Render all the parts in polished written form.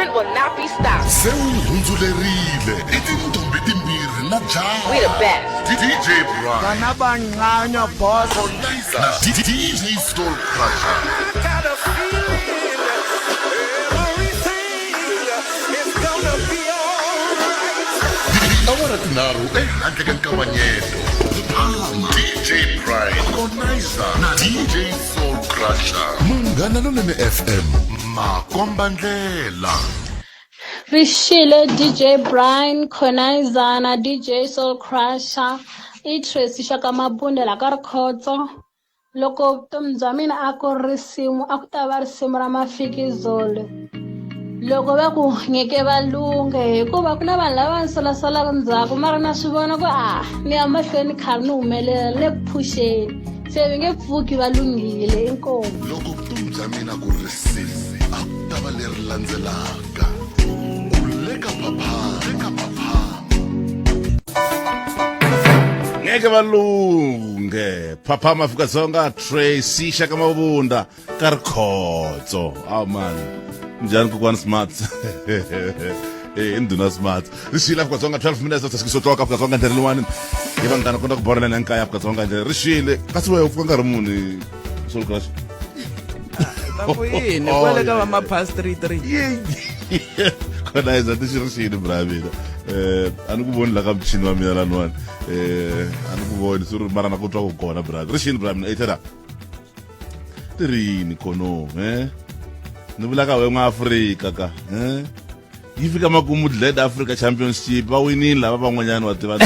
movement will not be stopped. Se wu hundzulerile i tintombi timbirhi na jaha. We the best. DJ Brian. Vana va nqanya boss. Na DJ Soul Crusher. Got a feeling everything is gonna be alright. Tiawara tinharhu ehandle ka nkavanyeto. DJ Brian Conizer na DJ Soul Crusher. Munghana Lonene FM makomba ndlela. Rixile DJ Brian Conizer na DJ Soul Crusher i Tracy Xaka Mabunda la ka Rikhotso. Loko vutomi bya mina a ku ri risimu a ku ta va risimu ra Mafikizolo. Loko va ku ngeke va lunghe hikuva ku na vanhu lava ni solasolaka ndzhaku mara na swi vona ku a ni ya mahlweni karhi ni humelela ni le ku phuxeni se va nge pfuki va lunghile inkomu. Loko vutomi bya mina ku ri risimu a ku ta va leri landzelaka. U le ka Phaphama. Le ka Phaphama. Ngeke valunghe phaphama Afrika-Dzonga Tracy Xaka Mabunda ka Rikhotso aw man njhani kokwani smart Eh, i ndhuna smart ri xile Afrika-Dzonga 12 minutes after 6 o'clock Afrika-Dzonga ndlela lowani hi vanghana kota ku borelana enkaya Afrika-Dzonga ndlela ri xile kasi wehe u pfuka nkarhi muni Soul Crush Ta ku yini Oh, kwale ka yeah. va ma past 3 3 khona iza ti xi ri xini bra mina a ni ku voni la ka muchini wa mina laniwani a ni ku voni swi ri mara na ku twa ku kona bra ri xini bra mina ethera ti ri yini khono ni vula ka we n'wa-afrika ka yi fika makumu Glad Africa Championship va winile lava van'wanyana wa tiva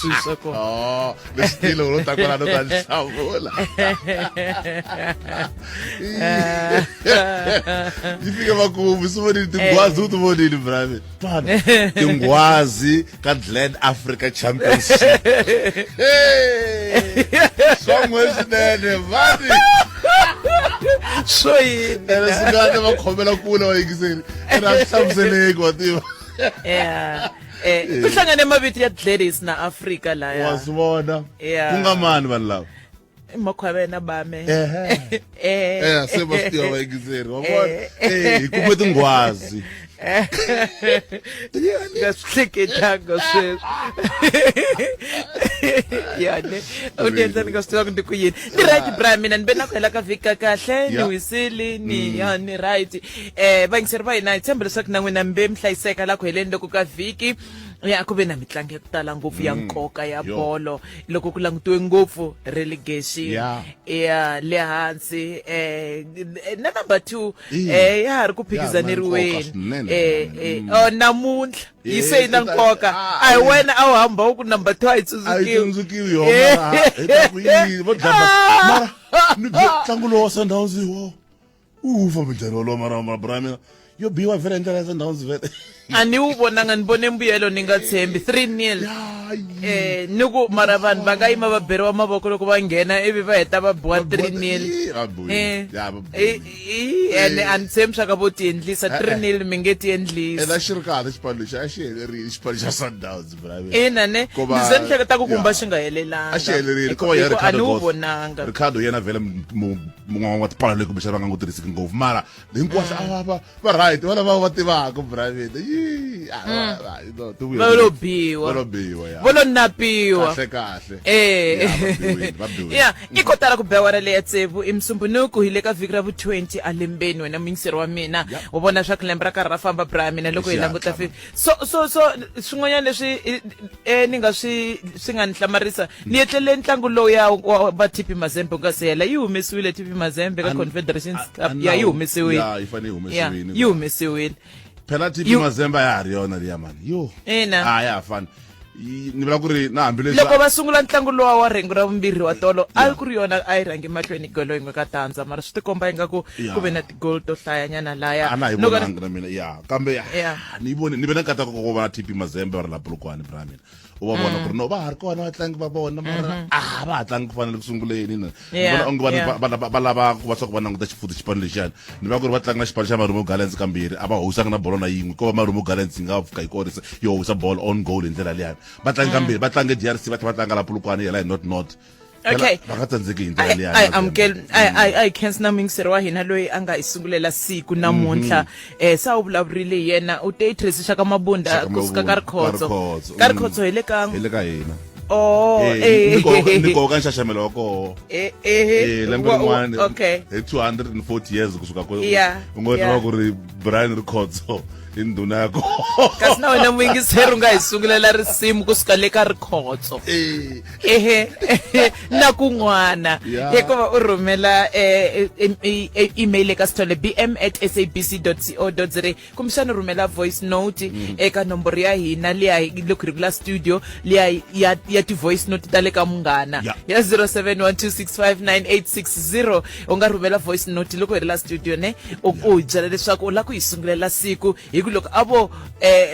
swilo swa kona Oh, leswi tile u ta kwalano ta nhlawula yi fike makumu swi vonile tinghwazi u ti vonile brave twana tinghwazi ka Glad Africa Championship Hey! swa n'we swinene vani swo yini ene swi nga va khomela kule vayingiseri ene a swi hlamuseleki wa tiva yeah ku hlangane mavito ya Gladys na Africa laya wa swi vona Yeah. ku nga mani vanhu lava i makhwave na bame Ehe. eh Eh, se va swi tiva vayingiseri wa vona Eh, hi kume tinghwazi nga swi hleketanga sweswo yane u ni endla ni nga swi tiva ku ndi ku yini ni right bra mina ni ve na ku hela ka vhiki ka kahle ni Yeah. wisile ni ya ni right vayingiseri va hina hi tshemba leswaku na n'wina mi ve mi hlayiseka la ku heleni loko ka vhiki ya ku ve na mitlangu ya ku tala ngopfu ya nkoka ya Yo. bolo loko ku langutiwe ngopfu relegation Yeah. ya le hansi na number 2 Ina. ya ha ri ku Ya ha ri na nkoka phikizaneriweni swinene, eh oh, namuntlha yi Eh, se yi na swi ta- nkoka ah, a hi eh. wena a wu hamba wu ku number 2 a yi a yi tsundzukiwi tsundzukiwi yo mara hi ta ku yini vo dlamba mara ni bye ntlangu lowu wa Sundowns wo wu fambe njhani wolowo mara mara bra mina yo biwa vhele hi ndlela ya Sundowns vhele a ni wu vonanga ni vone mbuyelo ni nga tshembi 3 nil ni ku mara vanhu va nga yima va beriwa mavoko loko va nghena ivi va heta va biwa 3 nil Va biwile. Ya, va biwile. Ene a ni tshembi swa ka vo ti endlisa 3 nil mi nge ti endlisi ene a xi ri kahle xipano lexi a xi helerile xipano xa Sundowns bra mina ina ne Ko va- ni ze ni hleketa ku kumba Ya. xi nga helelanga a xi helerile ko va ya Hikuva a Ricardo ni wu Goss. vonanga Ricardo yena vhele mun'wana wa tipalo leyi kumbexana va nga n'wi tirhisiki ngopfu mara hinkwaswo a va va right va lava va tivaka bravita yi Va lo biwa. va lo biwa ya vo lo napiwa kahle kahle Eh. Ya, va biwile, va biwile. ya i ko tala ku ba awara leya tsevu i musumbunuku hi le ka vhiki ra vu 20 alembeni wena muyingiseri wa mina Ya. wa vona swa ku lembe ra karhi ra famba bra mina loko hi Hi languta xihatla. fi so so so swin'wanyana leswi ni nga swi swi nga ni hlamarisa ni etlele ntlangu lowu ya wa va TP Mazembe ku nga se hela yi humesiwile TP Mazembe ka Confederations Cup ya yi humesiwile ya yi fanele yi ya humesiwile yi humesiwile phela TP Mazembe a ya ha ri yona liya mani yo Ina. a ya ha fani ni vula ku ri na hambileswi loko va sungula ntlangu lowa wa rhengu ra vumbirhi wa tolo a ku ri yona a yi rhange mahlweni golo yin'we ka tandza mara swi tikomba ingaku ku ve na tigolo to hlayanyana laya a na yi No ka vonanga na mina ya kambe Ya. ni yi voni ni ve na nkateko ko vona TP Mazembe va ri la Polokwane bra mina u va vona ku ri no va ha ri kona vatlangi va vona mara a va ha tlangi ku fana le ku sunguleni na ni vona onge va lava ku va swa ku va languta xifuti xipano lexiyani ni va ku ri va tlanga na xipano xa Marumo Gallants kambirhi a va howisanga na bolo na yin'we ko va Marumo Gallants yi nga fika yi korisa yi howisa bolo on goal hi ndlela liyani va tlange kambirhi va tlange DRC va tlhela va tlanga la Polokwane yela hi not not. Okay. Va nga tsandzeki hi ndlela liya. A hi amukeli, a hi khensi na muyingiseri wa hina loyi a nga hi sungulela siku namuntlha. Se a wu vulavurile hi yena, u te i Tracy Xaka Mabunda Xaka kusuka Mabunda, ka Rikhotso. ka Rikhotso, Ka Rikhotso hi le ka Hi le ka hina. Oh, Eh, ni koho ka nxaxamelo wa koho. Eh, lembe rin'wana okay. hi 240 years kusuka ko u ngo yeah. tiva ku ri Brian Rikhotso i ndhuna ya koho. Kasi na wena muyingiseri u nga hi sungulela risimu kusuka le ka Rikhotso. Eh, Ehe, na kun'wana. Yeah. Hikuva u rhumela email eka sithole bm@sabc.co.za kumbexana rhumela voice note eka nomboro ya hina liya loko hi ri la studio liya ya ti-voice note ta le ka munghana ya 0712659860. U nga rhumela voice note loko hi ri la studio ne u hi byela leswaku u lava ku hi sungulela siku hi ku loko a vo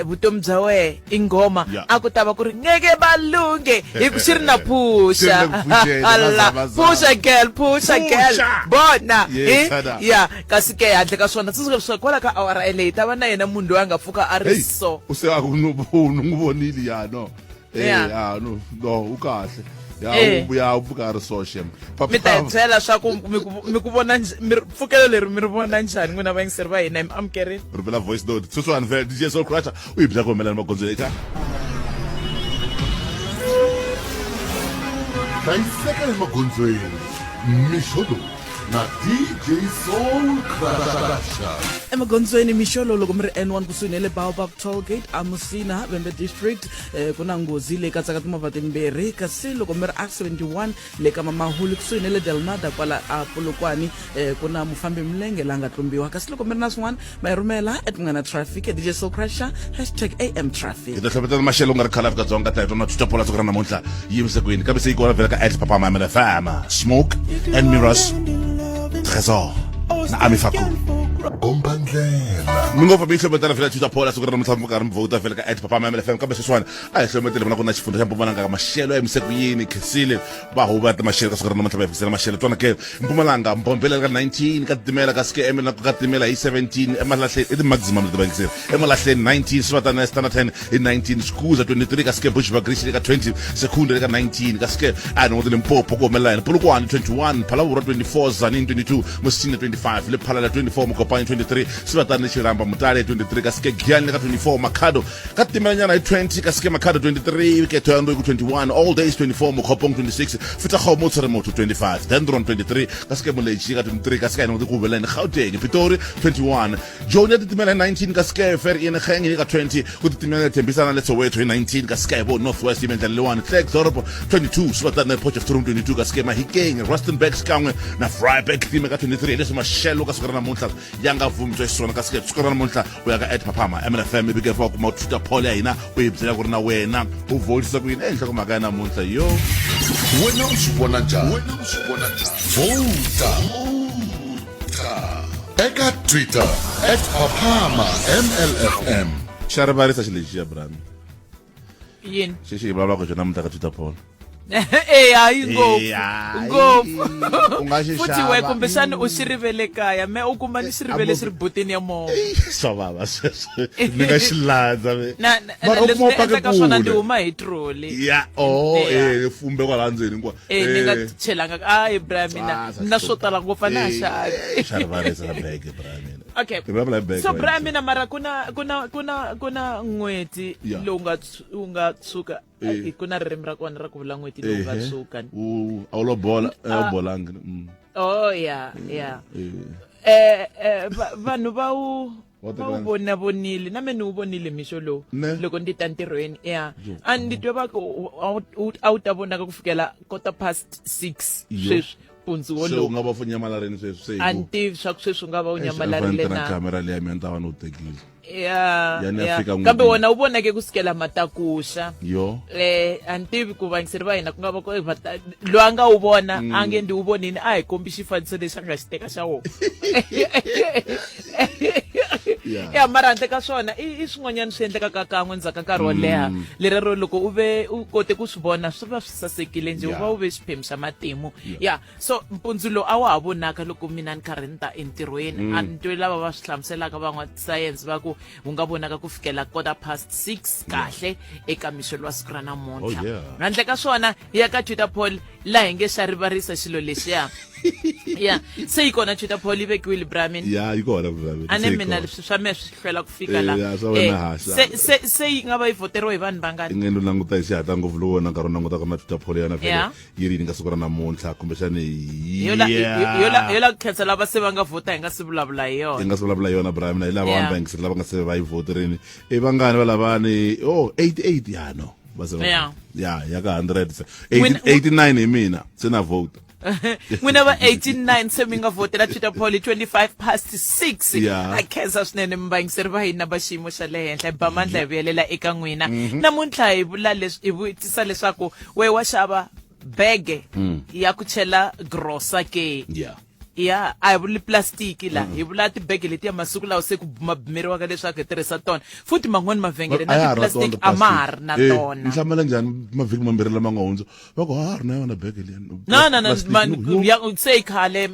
vutomi bya wehe i nghoma a ku ta va ku ri ngeke va lunghe hi ku xi ri na phusha. Xi ri na ku phuxeni, Allah, mazamazama. phusha girl, phusha girl, Phusha! bona Yes, Sada. Ya kasi ke handle ka swona tsundzuka leswaku kwala ka awara yeleyo ta va na yena munhu loyi a nga pfuka a ri Hey, so u se a ku no u n'wi vonile ya no. Eh, Yeah. ya no, no, u kahle. Ya Eh. u vuya u pfuka a ri so shem. Mi ta hi byela swa ku mi ku vona mi pfukelo leri mi ri vona njhani n'wina vayingiseri va hina hi mi amukerile. Rhumela voice note. Sweswiwani vhele DJ Soul Crusher u hi byela ku humelela magondzweni eka Hlayiseka emagondzweni mixo lowu na DJ Soul Crusher. Emagondzweni mixolo loko mi ri N1 kusuhi na le Baobab Tollgate aMusina Vhembe District, ku na nghozi leyi katsaka timovha timbirhi. Kasi loko mi ri R71 le ka Mamahuli kusuhi na le Delmada kwala a Polokwane, ku na mufambi milenge la nga tlumbiwa. Kasi loko mi ri na swin'wana ma yi rhumela at Munghana Traffic, DJ Soul Crusher, hashtag AM Traffic. Hi ta hlometela maxelo ku nga ri khale Afrika-Dzonga ta hi tona thuta siku ra namuntlha yi yimise kwini kambe se yi kona vhela ka at Papa Mamela FM. Smoke and Mirrors, Trésor na Ami Faku. Komba ndlela. Mi ngo fambi yi hlometela vhela thuta phola siku ra namuntlha mi karhi mi vhota vhela ka at Papa Mamela FM. Kambe sweswiwani a hi hlometele vona ku na xifundza xa Mpumalanga ka maxelo ya yimise ku yini. Khensile va huva ta maxelo ka siku ra namuntlha va hi fikisela maxelo twana ke Mpumalanga Mbombela ka 19 ka titimela kasi ke Emela ka titimela hi 17 emalahleni i ti-maximum leti vayingiseri emalahleni 19 Sibatana Standerton hi 19 Skuza 23 kasi ke Bushbuckridge le ka 20 Secunda le ka 19 kasi ke a ni Limpopo ku humelela yena Polokwane 21 Phalaborwa 24 Tzaneen 22 Musina 25 Lephalala 24 Mokopane 23 Sibatana le Xiramba Mutale 23 kasi ke Giyani le ka 24 Makhado ka timelanyana hi 20 kasi ke Makhado 23 ke Thohoyandou ku 21 All Days 24 Mokgopong 26 Fetakgomo tshwere motho 25 Dendron 23 kasi ke Moletši ka 23 kasi ke ene ku humelela yena Gauteng Pitori 21 Joni ya titimela hi 19 kasi ke Vereeniging hi ka 20 ku titimela Thembisana le Soweto hi 19 kasi ke vo North West yi endla leyiwani Klerksdorp 22 Sibatana Potchefstroom 22 kasi ke Mahikeng Rustenburg xikan'we na Vryburg time ka 23. Hi leswi maxelo ka siku ra namuntlha ya nga vumbiwa xiswona kasi ke siku ra namuntlha u ya ka at Phaphama MLFM ivi ke wa kuma Twitter poll ya hina u yi byela ku ri na wena u votisa ku yini ehenhla ka mhaka ya namuntlha yo. Wena u swi vona njhani? Wena u swi vona njhani? Vhota eka Twitter at Phaphama MLFM. Xa rivarisa xi lexi ya Brami. Yini? Xexi hi vulavulaka hi xona namuntlha ka Twitter poll. Eh, hayi ngopfu. Eh, Ngopfu. U nga xi Futhi we xava. kumbexani u xi rivele kaya me u kuma ni xi rivele xi ri butini ya movha. Swa vava sweswo. Ni nga xi landza ve. Na Mara u leswi kuma ni u pake endlaka swona ndi kule. huma hi trolley. Ya, oh, Yeah. eh, fumbe kwala ndzeni hinkwa. Eh, ni nga Eh. chelanga hayi bra mina Ah, na swo tala ngopfu a na ha Eh, xavi. xa rivarisa na bege bra mina. Okay. Hi vulavula hi bege So right? bra mina mara ku na n'weti Yeah. lowu nga wu nga tshuka. Eh. Ku na ririmi ra kona ra ku vula n'weti lowu nga Ehe. tshuka. U a wu lo bola, a wu bolangi. Oh yeah, yeah. Eh. Vanhu va wu Wa va wu tekana. vona vonile na me ni wu vonile mixo lowu Ne? loko ndi ta ntirhweni ya a ndi twa va ku a wu ta vonaka ku fikela 6:15 Yo. sweswi mpundzu Se u wolowo. nga va fu nyamalarini sweswi se hi A ku- ni tivi swa ku sweswi u nga va u Eish, a ni nyamalarile fanele ni na. camera leya mina ni ta va ni wu tekile. Ya, Ya ni ya ya. fika Kambe n'wini. wona wu vonake ku sukela matakuxa. Yo. A ni tivi ku vayingiseri va hina ku nga va ku va ta loyi a nga wu vona a nge ndi wu vonini a hi kombi xifaniso lexi a nga xi teka xa wona. Yeah. Ya mara handle ka swona i swin'wanyana swi endlekaka kan'we ndzhaku ka nkarhi wo leha lerero loko u ve u kote ku swi vona swi va swi sasekile njhe u Yeah. va u ve xiphemu xa matimu. Ya so mpundzu lowu a wa ha vonaka loko mina ni karhi ni ta entirhweni. A ni twe lava va swi hlamuselaka van'wasayense va ku wu nga vonaka ku fikela 6:15 kahle eka mixo lowa siku ra namuntlha. Oh, yeah. Handle ka swona hi ya ka Twitter poll. Laha hi nge xa rivarisa xilo lexiya. Ya, se yi kona Twitter poll yi vekiwile Brahmin. Ya, yi kona Brahmin. A ne mina leswi swa mehe swi hlwela ku fika la. Ya, swa wena ha se se se yi nga va yi voteriwe hi vanhu vangani? I nge no languta hi xihatla ngopfu loko wena nkarhi u languta ka na Twitter poll ya wena vhele yi ri yini ka siku ra namuntlha kumbexani yo la yo la yo la ku khensa lava se va nga vhota hi nga si vulavula hi yona. Hi nga si vulavula hi yona Brahmin hi lava vanhu va yingiseri lava nga se va yi voterini. I vangani va lavani? Oh, 88 ya no. Va se va Yeah. ya ya ka 100 se. N'wina- 89 hi mina se na vote. N'wina va 89 se mi nga vhotela Twitter poll hi 25 past 6. Yeah. A khensa swinene muvayingiseri va hina va xiyimo xa le henhla hi ba mandla hi vuyelela eka n'wina. Namuntlha hi vula leswi hi vutisa leswaku we wa xava bege ya ku chela grosa ke? Yeah. Ya, a hi vuli plastiki la, hi vula tibege letiya masiku lawa se ku bumabumeriwaka leswaku hi tirhisa tona. Futhi man'wani mavhengele A ya na ha ri na tona ti-plastic a ma ha ri na Eh, tona. ni hlamala njhani mavhiki mambirhi lama nga hundza va ku ha ri na yona bege liya No, no, no, plastic. man, Ni ku, yo. ya se i khale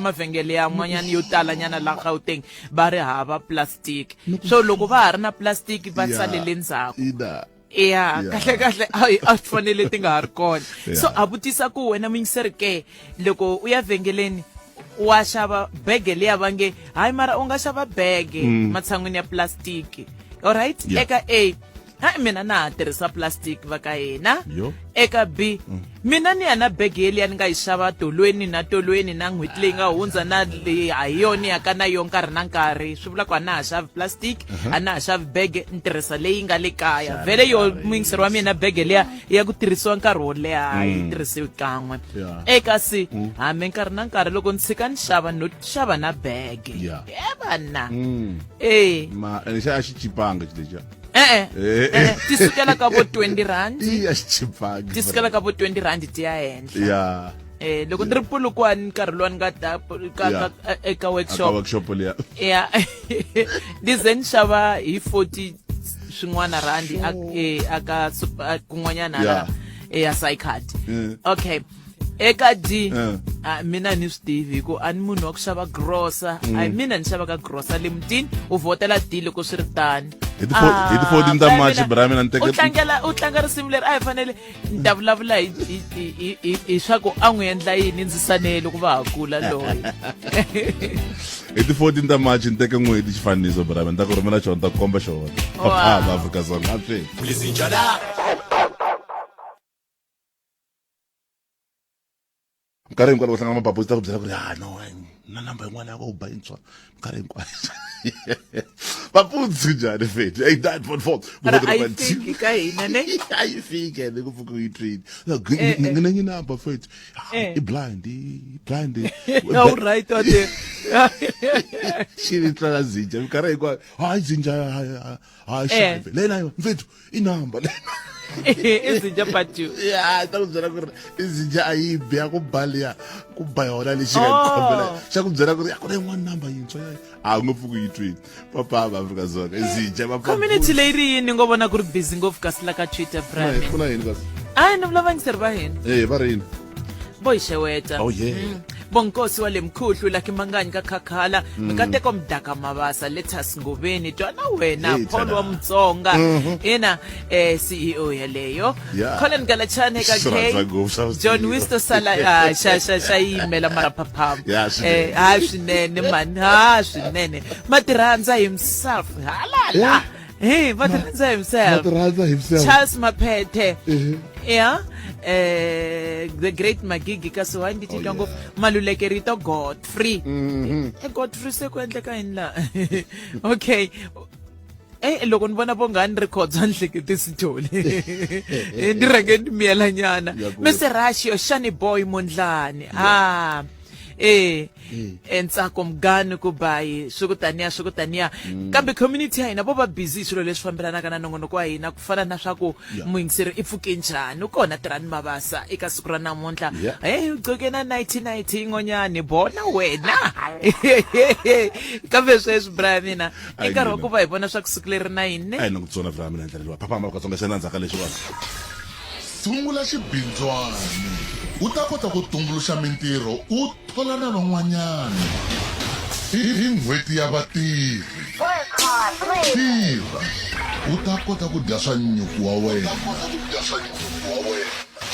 mavhengele yan'wanyana yo talanyana la Gauteng va ri hava plastic. So loko va ha ri na plastic va Ya, salele ndzhaku. ina. Ya, Yeah. kahle kahle a hi- a swi fanele ti nga ha ri kona. Yeah. So a vutisa ku wena muyingiseri ke loko u ya vhengeleni wa xava bege liya va nge hayi mara u nga xava bege matshan'wini ya plastiki. Alright? Yeah. Eka A hayi mina na ha tirhisa plastic va ka hina. Yo. Eka B mina ni ya na bege yeliya ni nga yi xava tolweni na tolweni na n'hweti leyi nga hundza na leyi ha hi yona ya ka na yo nkarhi na nkarhi swi vula ku a na ha xavi plastic a na ha xavi bege ni tirhisa leyi nga le kaya vhele yo muyingiseri wa mina bege liya ya ku tirhisiwa nkarhi wo leha yi tirhisiwi kan'we Yeah. eka C hambi nkarhi na nkarhi loko ni tshika ni xava no xava na bege Yeah. e vana e Ma ene xa a xi chipanga xi lexiya. e-e Eh. e-e ti sukela ka vo 20 rand I a xi chipanga. ti sukela ka vo 20 rand ti ya henhla Ya. eh loko ni ri Polokwane nkarhi luwa ni nga ta ka Yeah. ka eka Aka workshop workshop liya. ya ni ze ni xava hi 40 swin'wana randi aka kun'wanyana Yeah. hala ya Cycard okay eka D a mina ni swi tivi hi ku a ni munhu wa ku xava grosa a hi mina ni xavaka grosa le mutini u vhotela D loko swi ri tani Hi ti hi ti 14 ta March, bra, mina ni teke- u tlangela u tlanga risimu leri a hi fanele ni ta vulavula hi hi hi hi hi swa ku a n'wi endla yini ndzi sanele ku va ha kula loyi Hi ti 14 ta March ni teke n'hweti xifaniso bra, mina ni ta ku rhumela xona ni ta ku komba xona. Wow. Phaphama Afrika-Dzonga a swi. Minkarhi hinkwayo loko hlangana mababu ta ku byela ku ri ah no na namba yin'wana ya ku ba yintshwa minkarhi hinkwayo vapudzi njhani fethu 89.4 Mara a yi fiki ka hina ne a yi fiki ene ku pfuka u yi twini Eh, eh. nginenye inamba fethu Eh. i blind i blind a wu right wa te xi ni tlala zinja minkarhi hinkwayo hayi zinja hayi Eh. xave lena mfethu inamba lena izinja but you ya ta ku byela ku ri izinja a yi bi ya ku ba liya ku ba yona lexi nga Oh. khombela xa ku byela ku ri a ku na yin'wana namba yintshwa ya a wu nge pfuki yi twini papa va Afrika-Dzonga izinja va community leyi ri yini ngo vona ku ri busy ngopfu kasi la ka Twitter Brian ku na yini kasi a ni vula vayingiseri va hina eh va ri yini vo hi xeweta Oh, yeah. Bonkosi wa le mkhuhlu Lucky Manganyi ka Khakhala Mikateko Mdaka Mabasa Letas Ngobeni twana wena Hey, Paul tana. wa Mutsonga ina CEO yaleyo Yeah. Colin Galachane ka Swi K rhandza ngopfu swa John CEO. Wisto Sala ah, xa xa xa yimela mara phaphama Yeah, swinene. ha swinene man ha swinene Matirhandza himself halala Yeah. Hey, Matirhandza himself Matirhandza himself. Charles Maphethe yeah the great Magigi ka Siwani ndi titwa Oh, ngopfu yeah. Maluleke rito Godfrey Godfrey se ku endleka yini la okay loko ni vona vongani ri khotswa ni hlekete Sithole ni rhange ni miyela nyana Ya ku- Mr Rashio Shani Boy Mondlane ah Ntsako Mugani ku bayi swi ku taniya swi ku taniya kambe community ya hina vo va busy hi swilo leswi fambelanaka na nongonoko wa hina ku fana na swa ku Yeah. muyingiseri i pfuke njhani u kona Tirhani Mabasa eka siku ra namuntlha Yeah. hey u gqoke na 1990 yin'wanyani bona wena kambe sweswi bra ya mina i Ayi, nkarhi wa mina. ku va hi vona swa ku siku leri na yini ne a hi na ku tsona bra mina hi ndlela leyiwa phaphama Afrika-Dzonga xana ndzhaka lexiwani Sungula xibindzwana u ta kota ku tumbuluxa mintirho u thola na van'wanyana. I N'hweti ya Vatirhi. Tirha u ta kota ku dya swa nyuku wa wena.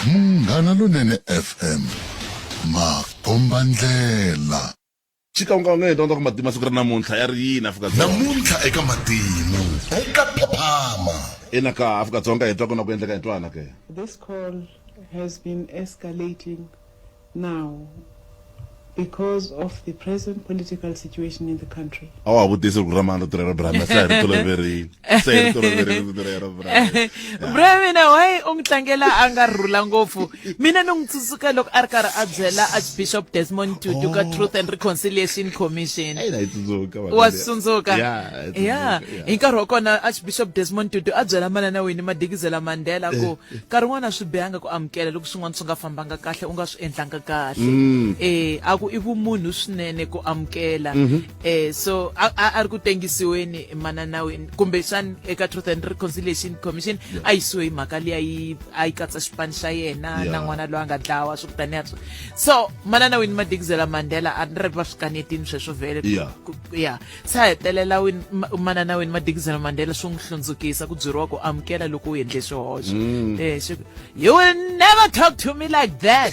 Munghana Lonene FM, makombandlela. Xikan'wekan'we hi dyondza ku matimu ya siku ra namuntlha ya ri yini Afrika-Dzonga. Namuntlha eka matimu eka Phaphama. Ina ka Afrika-Dzonga hi twa ku na ku endleka hi twana ke. This call has been escalating now because of the present political situation in the country. A wa ha vutisi ku ra mani rito rero Brahma se hi ri toloverile. Se hi ri toloverile rito rero Brahma. Bra mina why u n'wi tlangela a nga rhula ngopfu mina ni n'wi tsundzuka loko a ri karhi a byela Archbishop Desmond Tutu ka Truth and Reconciliation Commission Eyi na yi tsundzuka mhaka wa liya. swi tsundzuka Ya, yi tsundzuka, ya ya. hi nkarhi wa kona Archbishop Desmond Tutu a byela manana Winnie Madikizela Mandela ku nkarhi wun'wana a swi bihanga ku amukela loko swin'wana swi nga fambanga kahle u nga swi endlanga kahle eh a ku i vumunhu swinene ku amukela eh so a a a ri ku tengisiweni manana Winnie kumbexani eka Truth and Reconciliation Commission a yisiwe hi mhaka liya yi a yi katsa xipani xa yena na n'wana loyi a nga dlawa swi kutani so manana Winnie Madikizela Mandela a ni ri va swi kanetini sweswo vhele ya se a hetelela manana Winnie Madikizela Mandela swi n'wi hlundzukisa ku byeriwa ku amukela loko u endle xihoxo eh xi you will never talk to me like that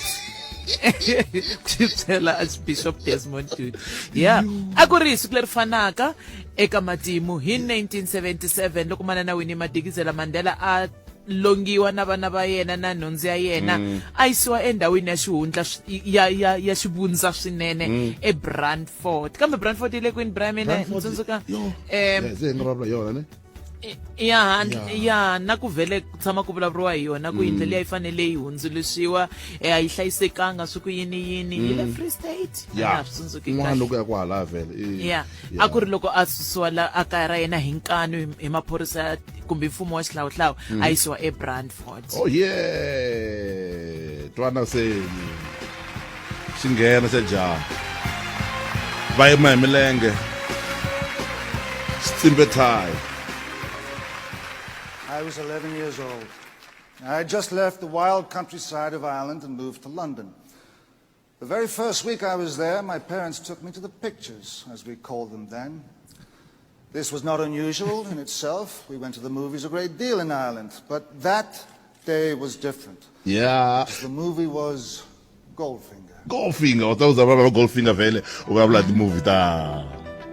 xi byela Archbishop Desmond Tutu ya a ku ri hi siku leri fanaka eka matimu hi 1977 loko manana Winnie Madikizela Mandela a longiwa na vana va yena na nhundzu ya yena mm. a yisiwa endhawini ya xihundla ya ya ya xivundza swinene mm. eBrandfort kambe Brandfort yi le kwini Brian mina tsundzuka em se nga vulavula yona ne ya ya na ku vhele ku tshama ku vulavuriwa hi yona ku yindlu liya yi fanele yi hundzuluxiwa eh, a yi hlayisekanga swi ku yini yini yi le Free State ya swi tsundzuki kahle loko ya kwala vhele ya a ku ri loko a susiwa la a kaya ra yena hi nkanu hi maphorisa kumbe mfumo wa xihlawuhlawu mm. a yisiwa ebrandford oh yeah twana seni xi nghena xa jaha va yima hi milenge xi tsimbe thayi I was 11 years old. I had just left the wild countryside of Ireland and moved to London. The very first week I was there, my parents took me to the pictures, as we called them then. This was not unusual in itself. We went to the movies a great deal in Ireland, but that day was different. Yeah. The movie was Goldfinger. Goldfinger. U ta uza vulavula Goldfinger vhele u vulavula ti-movie ta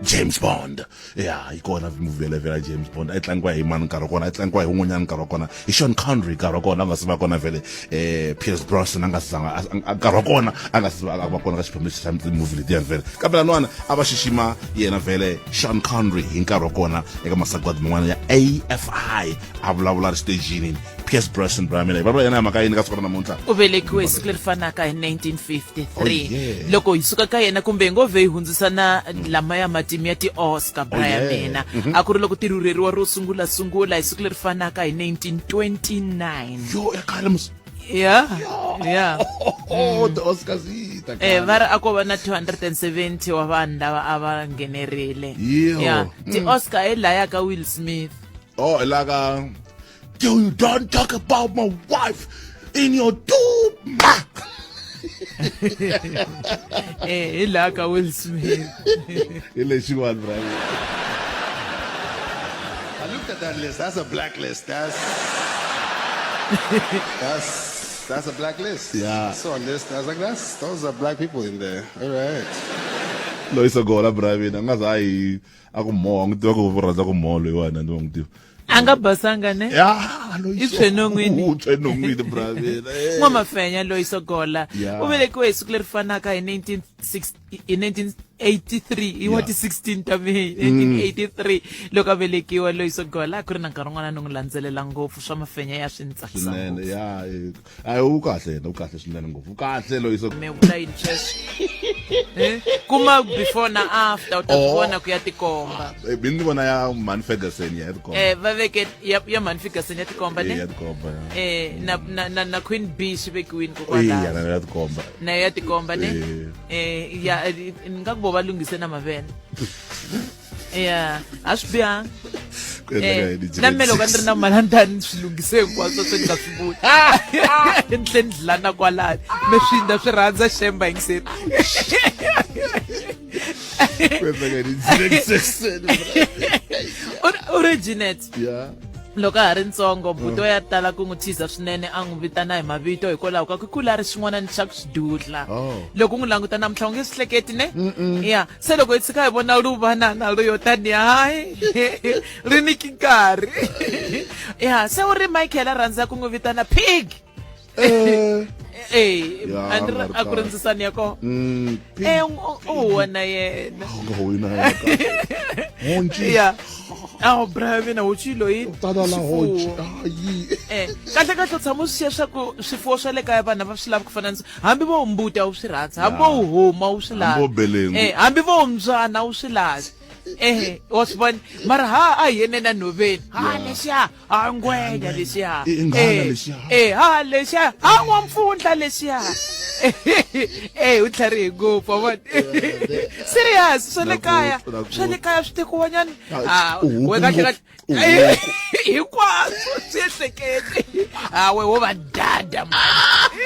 James Bond. Ya, yi kona movie yeleyo vhele ya James Bond. A yi tlangiwa hi mani nkarhi wa kona? A yi tlangiwa hi wun'wanyana nkarhi wa kona. Hi Sean Connery nkarhi wa kona a nga se va kona vhele eh Pierce Brosnan a nga se zanga nkarhi wa kona a nga se va kona ka xiphemu lexi xa movie letiyani vhele. Kambe lan'wana a va xixima yena vhele Sean Connery hi nkarhi wa kona eka masagwadi man'wana ya AFI a vulavula ri xitejini Pierce Brosnan bra mina hi vulavula yena hi mhaka yini ka siku ra namuntlha u velekiwe hi siku leri fanaka hi 1953 Oh, yeah. loko hi suka ka yena kumbe hi ngo vhe hi hundzisa na lamaya matimu ya ti-oscar bra ya Oh, yeah. mina a ku ri loko ti rhurheriwa ro sungula sungula hi siku leri fanaka hi 1929 yo ya khale mus ya ya oh the Oscars yi ta Eh va ri a ko va na 270 wa vanhu lava a va nghenerile Yo. ya ti-oscar hi laya ka Will Smith oh hi la ka you don't talk about my wife in your two mouth eh hi laha ka Will Smith hi lexiwani Brian I looked at that list. That's a blacklist. That's that's that's a blacklist. Yeah. I saw a list. I was like, that's those are black people in there. All right. loyi sogola Brian a nga za a yi a ku moha n'wi tiva ku rhandza ku moha loyiwani a ndzi va n'wi tiva a nga basanga ne ya loyi I tshwe non'wini. U tshwe non'wini Brian Eh. n'wamafenya loyi sogola Yeah. u velekiwe hi siku leri fanaka hi 1960 hi 1983 hi wa ti 16 ta May 1983 loko a velekiwa loyi sogola a ku ri na nkarhi wun'wana ni n'wi landzelela ngopfu swa mafenya ya swi ni tsakisa swinene ngopfu ya eh, a u kahle yena u kahle swinene ngopfu u kahle loyi so me vula yini sweswo Eh? kuma before na after u ta swi Oh. vona ku ya tikomba Eh, mi ni vona ya mhani Ferguson ya tikomba eh va veke ya ya mhani Ferguson ya tikomba ne ya tikomba ya eh na na na, na Queen B swi vekiwini Eh, kokwalaho ya ya tikomba na ya tikomba ne Eh. eh ya eh, ni nga ku vo va lunghise na mavele ya a swi bihanga Ku endleka Eh, yini, na me loko a ni ri na malandani ni swi lunghise hinkwaswo swi ni nga swi vuli ni tlhe ni dlana kwalani me swi nda swi rhandza xemba yingiseri Ku endleka yini, Jackson? U ri Jeanette ya Loko a ha ri ntsongo, buti wa ya tala ku n'wi thiza swinene a n'wi vitana hi mavito hikwalaho ka ku kula a ri xin'wanani xa ku xidudla. Oh. Loko u n'wi languta namuntlha u nge swi hleketi ne? Ya, se loko hi tshika hi vona luvanana loyo tani hayi ri niki nkarhi. Ya, se u ri Michael a rhandza ku n'wi vitana pig. Eh. Eh, Ya, a ni ri- nga ri a ku ri kahle. ndzisani ya kona. Pig. Eh, u huwa na yena. U nga huwi na yena kahle. Honci. Ya. Awu bra mina honci loyi. Tana la honci. swifuwo. Ayi. Eh, kahle kahle u tshama u swi xiya swa ku swifuwo swa le kaya vanhu a va swi lavi ku fana na hambi vo mbuti a wu swi rhandzi hambi vo homu a wu swi Hambi vo lavi belengu. Eh, hambi vo mbyana a wu swi lavi eh wa swi vona mara ha a hi yenena nhoveni ha lexiya ha ngwenya lexiya I nghala Eh, lexiya. eh ha lexiya ha n'wampfundla lexiya eh u tlharihe ngopfu wa vona serious swa le kaya Na ku- swa le kaya swi tekiwanyana Ah, Ah, u huku we kahle kahle ngopfu, u huku. hinkwaswo swi ehlekete a we wo va dada mani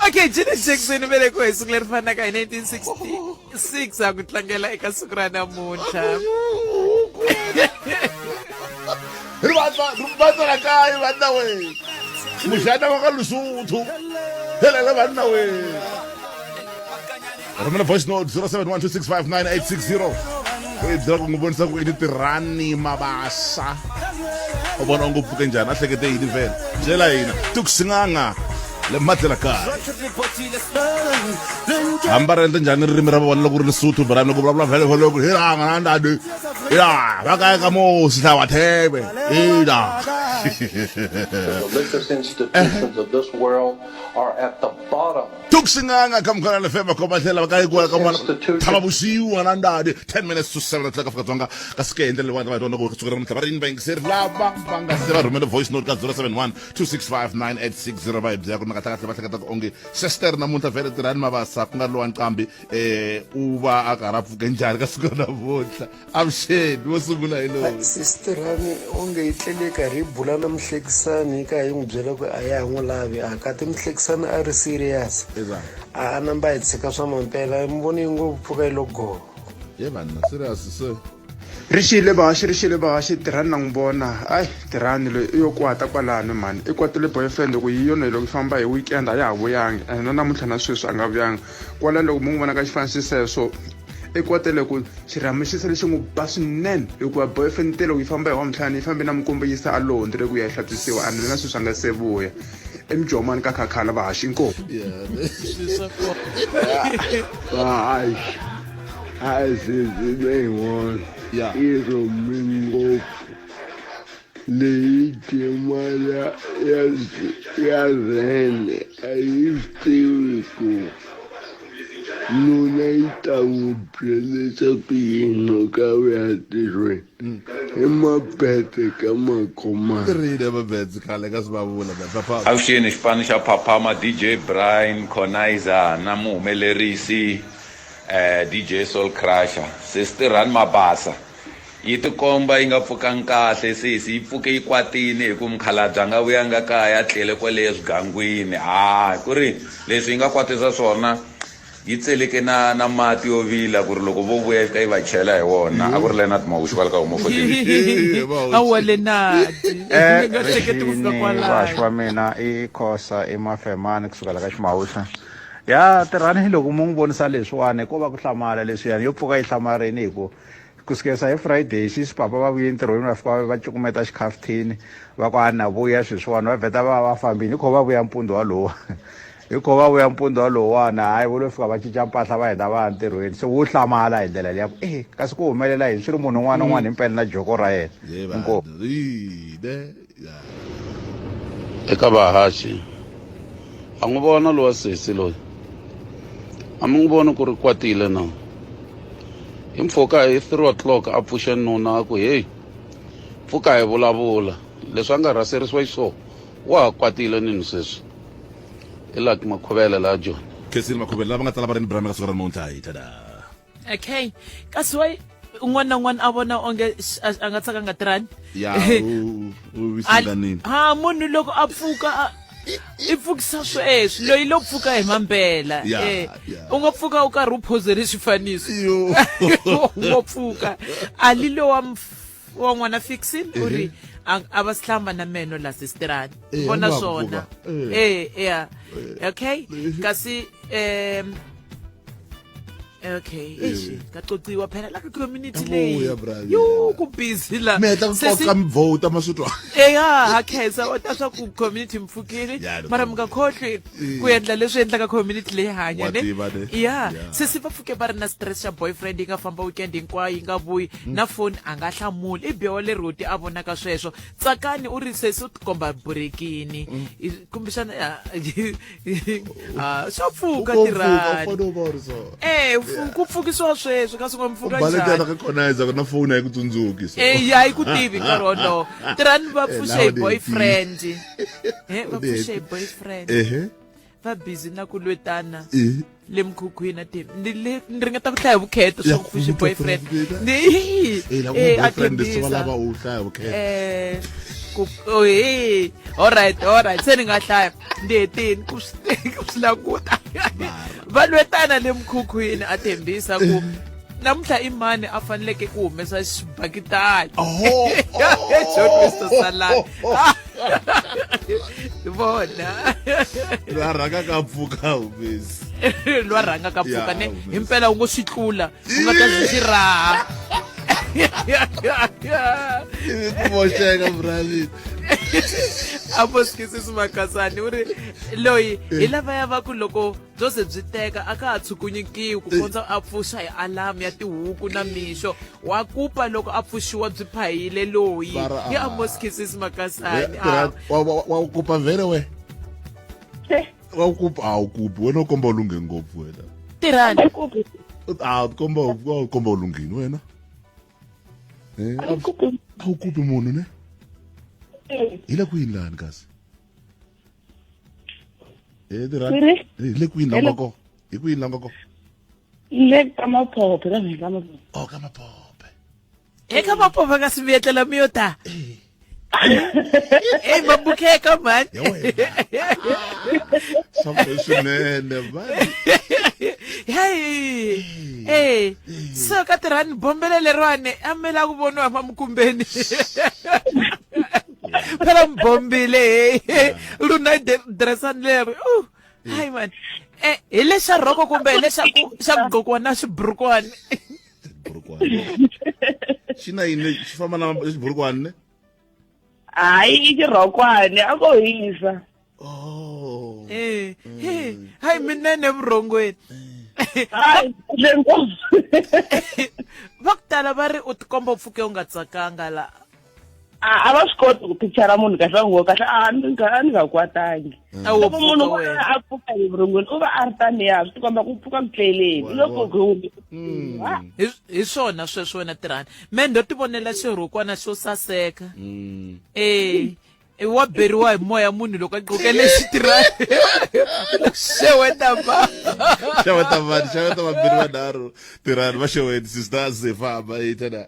okay Janet Jackson u velekiwe hi siku leri fanaka hi 1966 a ku tlangela eka siku ra namuntlha Rivatsa la kae banna we moshana wa ka Lesotho helele banna we rhumela voice note 0712659860 u yi byela ku n'wi vonisa ku i ni tirhani mabasa u vona onge u pfuke njhani a hlekete yini vhele byela hina tukusin'anga le madlela kaya hamba ra endla njhani ririmi ra vona loko ri Lesotho bra loko vulavula vhele vhele loko hilanga na ndadi ila va kaya ka mosi hlawa thebe ila The religious institutions of this world are at the bottom. Tukusin'anga ka Munghana FM va tlhela va ka ku ka n'wana thaba bosiu ngwana ndadi 10 minutes to 7 o'clock Afrika Dzonga kasi ke hi ndlela leyiwani va hi twana ku sukela namuntlha va ri yini vayingiseri lava va nga se va rhumela voice note ka 071 265 9860 va hi byela ku ri na kahlekahle va hleketa ku onge sester namuntlha vhele tirhani mavasa ku nga ri lowa nqambi um u va a karhi a pfuke njhani ka siku ra namuntlha avuxeni wo sungula hi lowu sisterani onge yi tlele karhi yi bula na muhlekisani yi ka yi n'wi byela ku a ya ha n'wi lavi a kati muhlekisani a ri serious a a namba yi tshika swa mampela mi voni yi ngo pfuka yi lo go ye vanna serious se ri xile vahaxi ri xile vahaxi tirhani na n'wi vona ayi tirhani loyi i yo kwata kwalano mhani i kwatile boyfriend ku yi yona loko yi famba hi weekend a ya ha vuyangi and na namuntlha na sweswi a nga vuyangi kwala loko mu n'wi vona ka xifaniso xexo i kwatele ku xirhami xi sale xi n'wi ba swinene hikuva boyfriend te loko yi famba hi wamtlhanu yi fambe na mukombo yisa a londre ku ya yi hlantswisiwa and na sweswi a nga se vuya emijomani ka khakhala vahaxi inkomu Vahaxi a sesi leyin'wana yi rhume ngopfu leyi timala ya ya rhene a yi swi tivi ku nuna yi ta n'wi byelisa ku yini loko a vuya ntirhweni i mabete ka makhomani rini mabetse khale ka swi va vula Avuxeni xipano xa Phaphama DJ Brian Conizer na muhumelerisi eh, DJ Soul Crusher Sister Run Mabasa yi tikomba yi nga pfukangi kahle sesi yi pfuke yi kwatile hi ku mukhalabye a nga vuyanga kaya a tlele kwale eswigangwini ha ku ri leswi yi nga kwatisa swona yi tseleke na na mati yo vila ku ri loko vo vuya yi fika yi va chela hi wona a ku ri Leonard Mawuxi kwale ka Home 14 awa Leonard Eh, ni nga hleketi ku fika rixini kwalano vaxi wa mina i khosa i mafemani kusukela ka ximawusa ya tirhani loko mu n'wi vonisa leswiwani ko va ku hlamala leswiyani yo pfuka yi hlamarini hi ku ku sukela hi friday xisi papa va vuye entirhweni va fika va cukumeta xikhafuthini va ku a na vuya sweswiwani va vheta va va fambini hi kho va vuya mpundzu walowa hi kho va vuya mpundzu walowani hayi vo lo fika va cinca mpahla va heta va ya ntirhweni se wo hlamala hi ndlela liya ku e kasi ku humelela yini swi ri munhu un'wana na un'wana himpela na joko ra yena inkomu eka vahaxi a n'wi vona lowa sesi loyi a mi n'wi voni ku ri kwatile na hi mpfhuka hi 3 o'clock a pfuxe nuna a ku heyi pfuka hi vulavula leswi a nga rhaserisiwa xiswona wa ha kwatile nini sweswi i laki makhuvele laha joni khensile makhuvele lava nga tsala va ri ni brame ka siku ra namuntlha hi tada okay kasi wa un'wana na un'wana a vona onge a nga tsaka nga tirhani ya u u wisinganini ha munhu loko a pfuka a I pfukisa sweswi loyi lo pfuka hi mampela. Yeah, yeah. U nga pfuka u karhi u phozele xifaniso. U ngo pfuka. Ali lo wa wa n'wana fixin u ri a va sihlamba na meno la sisterani. Vona A nga swona. pfuka. Yeah. Okay. Kasi okay, eish, ka cociwa phela la ka community leyi. Yavuya, brother. Yo, ku busy la. Mi heta ku Sesi- koka mi vhota ma swi twa. Eya, ha khensa wa ta swa ku community mpfukile Ya, loko- mara mi nga khohlwi ku endla leswi endlaka community leyi hanya Wa ne tiva ne. ya Ya. sesi va pfuke va ri na stress xa boyfriend yi nga famba weekend hinkwayo yi nga vuyi na foni a nga hlamuli i bewa leroti a vonaka sweswo tsakani u ri sesi u tikomba burekini kumbexana ah, swa pfuka U ko pfuka, u tirhani fanele u va u ri so. Eh, ku pfukisiwa sweswo kasi nga mpfuka Balekela njhani ka khonaiza ku na foni a yi ku tsundzuki so. Eh, ya yi ku tivi nkarhi wolowo tirhani va Eh, pfuxe laha hi u ni boyfriend Eh, va U ni pfuxe hi hetile. boyfriend Ehe. va busy na ku lwetana Eh. le mukhukhwini a ti ni le ni ringeta ku hlaya vukheta swa Ya ku pfuxe ku boyfriend boyfriend. ni Eh, la ku eh, a boyfriend swi va tshembisa. lava u hlaya vukheta. Eh, ku oh, hey alright alright se ni nga hlaya ni hetini ku swi ku swi languta va lwetana le mukhukhwini a tshembisa ku namuntlha i mani a faneleke ku humesa xibakitani John Wister Salani vona Lwa rhanga ka pfuka humesi. lwa rhanga ka pfuka Ya, ne humesi. himpela u ngo swi tlula u nga ta swi raha Ivi ku voxeka brother. Aboskisi Makasani u ri loyi hi lavaya va ku loko byo ze byi teka a ka ha tshukunyikiwi ku kondza a pfuxa hi alamu ya tihuku na mixo wa kupa loko a pfuxiwa byi phahile loyi Mara, hi ah. Amos Kisisi Makasani Wa- wa wa- wa kupa vhele we. Wa kupa a wu kupi wena u komba u lunghe ngopfu wena. Tirhani A u komba u komba u lunghini wena. Eh, a wu kupi munhu ne? Hi le kwini lani kasi? Eh, tirhani. Siri? Hi le kwini la Hello. nga kona? Hi kwini la nga kona? Le ka Maphophe ka mhaka Maphophe. Oh, ka Maphophe. Eka Maphophe ka si mi etlela mi yo ta. Hey, mabukeka man. Swa swinene mani. Hey. Hey. So ka tirhani bombele leriwani a mi la ku voniwa mamukumbeni. Phela mi bombile hey. Luna dressani leri. Uh. Hayi man. Eh, hi lexa rhoko kumbe hi lexa ku xa ku gqokiwa na xiburukwani. Xi na yini xi famba na xiburukwani ne? Hayi i xirhokwani a ko hisa. Oh. Eh, hey, hayi minene vurhongweni. Hayi, le ngopfu. Va ku tala va ri u tikomba u pfuke u nga tsakanga la. A va swi koti ku picture munhu kahle va ngo kahle a ni nga a ni nga kwatangi. A wo Loko munhu pfuka wena. a pfuka hi vurhongweni u va a ri taniya swi tikomba ku pfuka ku tleleni. Loko ku Hi hi swona sweswo wena tirhani. Me ndo tivonela xirhukwana xo saseka. Eh, i wa beriwa hi moya munhu loko a gqoke lexi tirhani. Xeweta va. Xeweta vanhu, xeweta vambirhi vanharhu. Tirhani va xeweti sister Zefamba yi tena.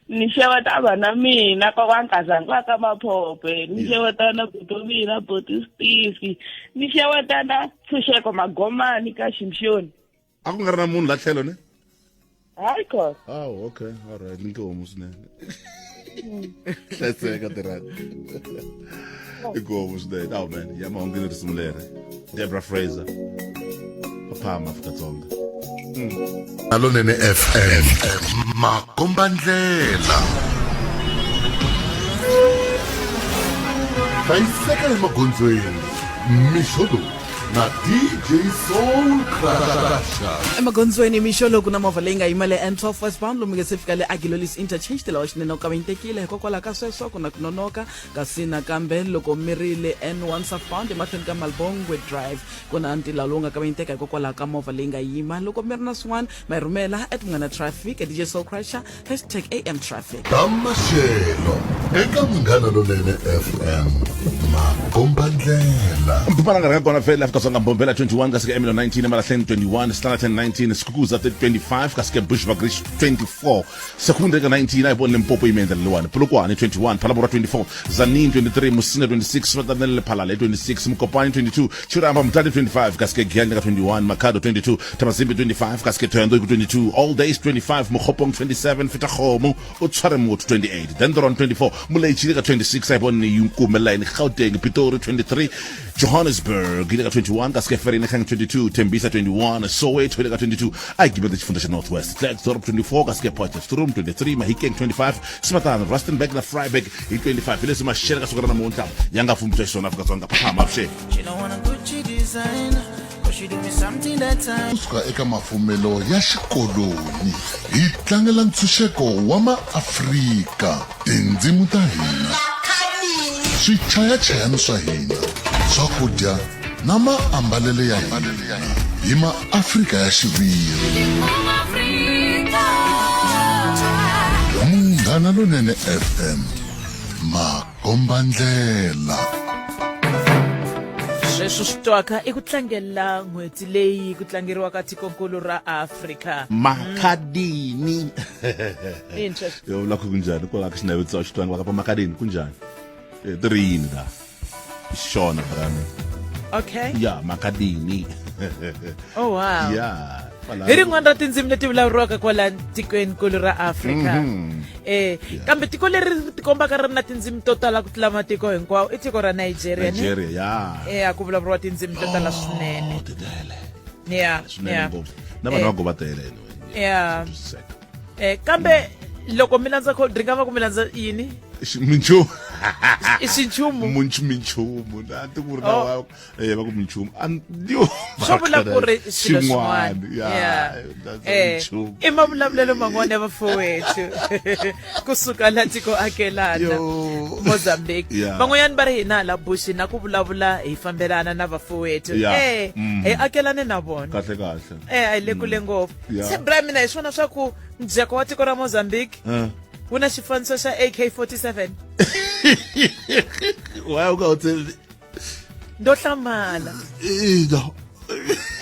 Ni xeweta vana mina kokwa Nkazana ka Maphophe, ni xeweta na buti wa mina buti Steve, ni xeweta na Tshunxeko Magomani ka Ximxoni. A ku nga ri na munhu la tlhelo ne? Hayi kona. Oh, okay. All right. Ni nkomu swinene. Hlayiseka tirhani. Inkomu swinene. Oh man, ya mahungini risimu leri. Deborah Fraser. Phaphama Afrika-Dzonga. Alonene FM makombandlela hlayiseka emagondzweni mixo lowu na DJ Soul Crusher. Emagondzweni mixo loku na movha leyi nga yima le N12 westbound lomu nge se fika le Agilolis interchange tilawa xinene u kavanyetekile hikokwalaho ka sweswo ku na ku nonoka kasi nakambe loko mi ri le N1 southbound emahlweni ka Malbongwe Drive ku na ntila lowu nga kavanyeteka hikokwalaho ka movha leyi nga yima loko mi ri na swin'wana ma yi rhumela at Munghana Traffic DJ Soul Crusher hashtag AM Traffic. Ta maxelo eka Munghana Lonene FM. Makombandlela. Mpumalanga ri nga kona fela Afrika-Dzonga Mbombela 21 kasi ke Ermelo 19 Emalahleni 21 Standerton 19 Skukuza 25 kasi ke Bushbuckridge 24 Secunda eka 19 a hi voni Limpopo yi mi endlela leyiwani Polokwane 21 Phalaborwa 24 Tzaneen 23 Musina 26 Vatanelele Phalala 26 Mokopane 22 Chiramba Mutati 25 kasi ke Giyani ka 21 Makhado 22 Thabazimbi 25 kasi ke Thohoyandou ku 22 All Days 25 Mokgopong 27 Fetakgomo o tshware motho 28 Dendron 24 Moletši ka 26 a e bone Yunkume Line Gauteng Pitori 23 Johannesburg ile ka 21 ka seke Vereeniging 22 Tembisa 21 Soweto ile ka 22 a gibele xifundza xa North West Klerksdorp 24 ka seke Potchefstroom 23 Mahikeng 25 Simatana Rustenburg na Vryburg hi 25 hi leswi maxele ka siku ra namuntlha ya nga fumbisa xiswona Afrika-Dzonga phaphama avuxeni She don't wanna Gucci designer, cause she do me something that time. Kusuka eka mafumelo ya xikoloni hi tlangela ntshunxeko wa maAfrika, tindzimu ta hina, swichayachayani swa hina, swakudya na maambalele ya hina. Hi maAfrika ya xiviri. Munghana Lonene FM, Makombandlela. Sweswo swi twaka i ku tlangela n'hweti leyi ku tlangeriwaka tikonkulu ra Afrika. Makhadini. Interest. Yo vula ku kunjhani kwala ka xinavetiso a xi twangi va ka pa makhadini kunjhani? Eh, ti ri yini la? Xona brami. Okay. Ya makhadini. Oh wow. Ya. Hi rin'wana ra tindzimi leti vulavuriwaka kwala tikwenikulu ra Afrika. Eh, kambe tiko leri ri tikombaka ri ri na tindzimi to tala ku tlula matiko hinkwawo i tiko ra Nigeria. ne? Nigeria ya. Eh, a ku vulavuriwa tindzimi to tala swinene. Oh, ti tele. Yeah, Swinene yeah. ngopfu. Na vanhu va go va tele anyway. Yeah. Eh, kambe loko mi landza cold drink a va ku mi landza yini? Minchumu. I xinchumu. Munchu minchumu. Na ti ku ri na Oh. wa eh va ku minchumu. An yo. Swo vula ku ri swilo swin'wana. Ya. Yeah. That's Eh, minchumu. i mavulavulelo man'wana ya vafowethu kusuka la tiko akelana Mozambique. Yeah. Van'wanyana va ri hina hala Bush na ku vulavula hi fambelana na vafowethu. Yeah. Eh, hi akelane na vona. Kahle kahle. Eh, a hi le kule ngopfu. Yeah. Se bra mina hi swona swa ku ndzheko wa tiko ra Mozambique Eh. wu na xifaniso xa AK47. Why u nga u tseli? Ndo hlamala. Ina.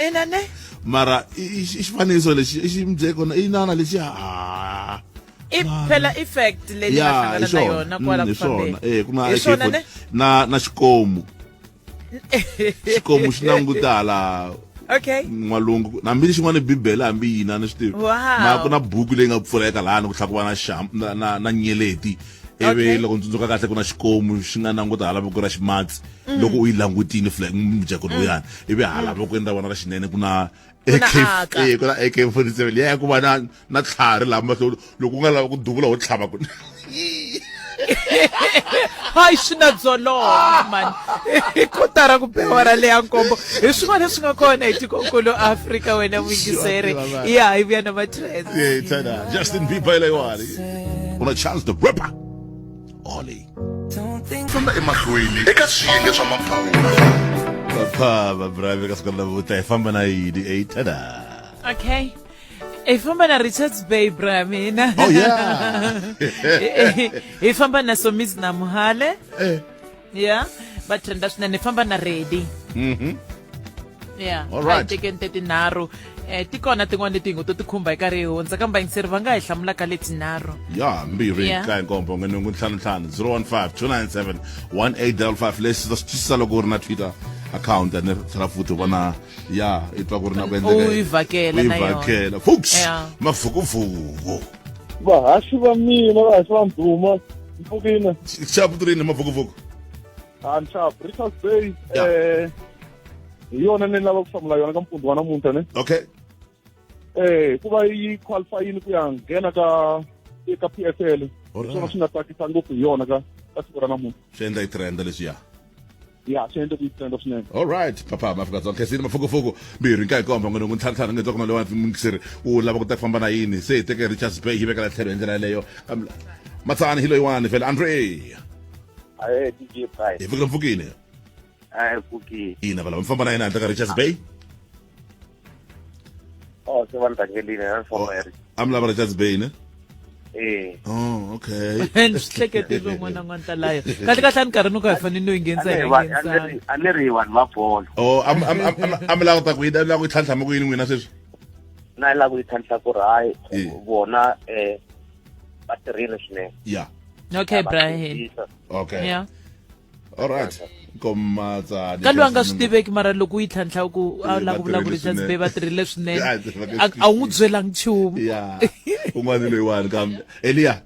Ina ne? Mara i i xifaniso lexi i ximdzeko na inana lexi ha. I phela effect leyi ni nga Ya, hlangana hi na swona. yona kwala Hi ku fambeni. swona. Eh, ku na Hi swona ne? AK-47 na na xikomu. Xikomu xi languta hala Okay. n'walungu hambi xin'wana bibele hambi yini a ni swi tivi Wow. ma ku na buku leyi nga pfuleka lahani ku tlhela ku va na xam na, na, na nyeleti ivi Okay. loko ndzi tsundzuka kahle ku na xikomu xi nga languta hala voko ra ximatsi loko u yi langutile flag mujeko lowuyani ivi hala vokweni ra vona ra xinene ku na Ku na aka. AK ku na AK47 liya ya ku va na na tlhari laha mahlweni loko u nga lavi ku duvula ho tlhava ku hayi swi na dzolonga mani i kotara ku bewara leya nkombo hi swin'wana leswi nga kona hi tikonkulu Afrika wena muyingiseri ya hi vuya na matrends Yeah, tana. Justin Bieber leyiwani una Chance the Rapper Ollie Famba emahlweni eka swiyenge swa mabulo. Papa brave ka siku ra namuntlha hi famba na yini ey tana okay hi famba na Richards Bay bra mina Oh, yeah. hi famba na Somizi na Muhale eh yeah va trenda swinene hi famba na Ready yeah All right. a hi tekeni te tinharhu eh ti kona tin'wana leti hi ngo to ti khumba hi karhi hi hundza kambe vayingiseri va nga hi hlamula ka letinharhu ya mbirhi Yeah. nkaye nkombo n'we nhungu ntlhanu ntlhanu 015 297 1855 leswi ta swi twisisa loko u ri na twitter account ene tlhela futhi u vona ya i twa ku ri na ku endleka U yi vhakela U yi na yona. vhakela folks Yeah. mavukuvuku vahaxi va mina vahaxi va ndhuma mpfukile xapu rini mavukuvuku a ni xapu Richards Bay Yeah. eh hi yona ni lava ku hlamula yona ka mpfundzu wa namuntlha ne okay eh hikuva yi qualifyini ku ya nghena ka eka PSL Alright. swona swi nga tsakisa ngopfu hi yona ka ka siku ra namuntlha swi endla yi trenda leswiya ya swi endla ku yi trenda swinene all right papa mafika dzonga khensini mafukufuku mbirhi nkaye komba n'we nhungu ntlhanu ntlhanu nge twa ku na lewa muyingiseri u lava ku ta famba na yini se hi teke Richards Bay yi vekela tlhelo hi ndlela yaleyo Kambe matsani hi loyiwani vhele Andre Ahe DJ Pride. hi pfukile mpfukile Ahe pfukile. ina valava mi famba na yena handle ka Richards Bay Oh, se va ni rhangelile na ni famba hi a mi lava Richards Bay ne Eh. Oh, okay. Ni swi hlekete swo n'wana n'wana talayo kahle kahle a ni karhi no ka hi fanele no yi nghenisa hi nga nghenisanga A ni ri vanhu va bolo. Oh, am am am am la ku ta ku yi la ku yi tlhantlha ku yini n'wina sweswi? Na la ku yi tlhantlha ku ri hayi vona eh va tirhile swinene. Yeah. Okay, Brian. Okay. Yeah. All right. Komatsani. Ka loyi a nga swi tiveki mara loko u yi tlhantlha ku a lava ku vula ku Richards Bay va tirhile swinene a wu n'wi byelangi nchumu. Yeah. Un'wana loyiwani kambe. Elia.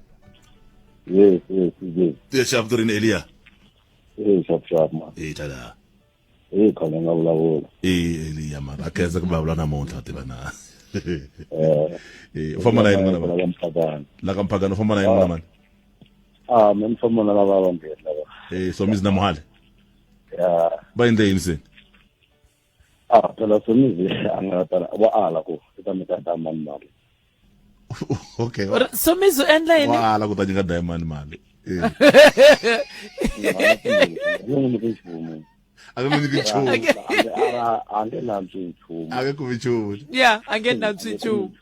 Yes, yes, yes. Yes, xap rini Elia. Eh, xap xap ma. Eh, tada. Eh, khona nga vulavula. Eh, Elia mara a khensa ku vulavula namuntlha tiva na. Eh. Eh, u famba na yini n'wana mani? La ka Mphakani u famba na yini n'wana mani? Ah, mina ni famba na lava vambirhi lava. Eh, Somizi na Muhale. Ya. Va endle yini se? Ah, phela Somizi a nga ta va ala ku i ta nyika Diamond mali. Okay. Somizi u endla yini? Wa ala ku ta nyika Diamond mali. Eh. A nge nyiki nchumu. A nge nyiki nchumu. A nge nantswi nchumu. A nge kumi nchumu. Yeah, a nge nantswi nchumu.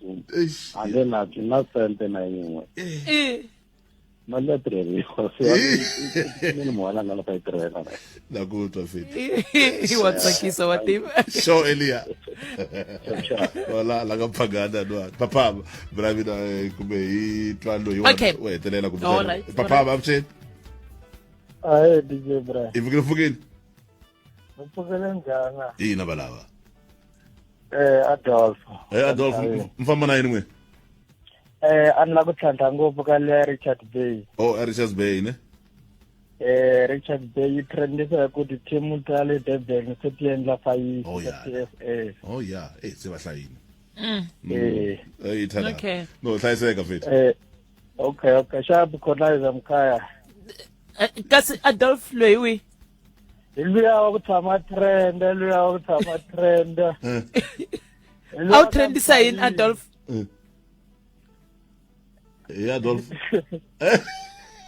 A nge nantswi na sente na yin'we. Eh. Mali ya tirheriwa se ni muhala nga la yi tirhela na ku twa fiti wa tsakisa wa tiva sure Elia wala la ka phagana no papa bravida kumbe hi twa loyi wa hetelela kumbe papa va mtsheni aye DJ Bra i pfukile pfukile u pfukile njhani ina valava eh Adolf eh Adolf mfamba na yini n'wina Eh a ni la ku tlhantlha ngopfu ka le Richard Bay. Oh, Richards Bay ne? Eh Richard Bay yi trendisa hi ku ti-team ta le Durban se ti endla fayisi oh, yeah. TFA. Oh yeah, eh se va hlayini. Eh. Eh ithana. Okay. No, hlayiseka mfethu. Eh okay, okay. Sharp colonizer mkhaya. Kasi Adolf loyi wi? Hi luya wa ku tshama trend, luya wa ku tshama trend. A wu trendisa yini Adolf? Hi Adolf.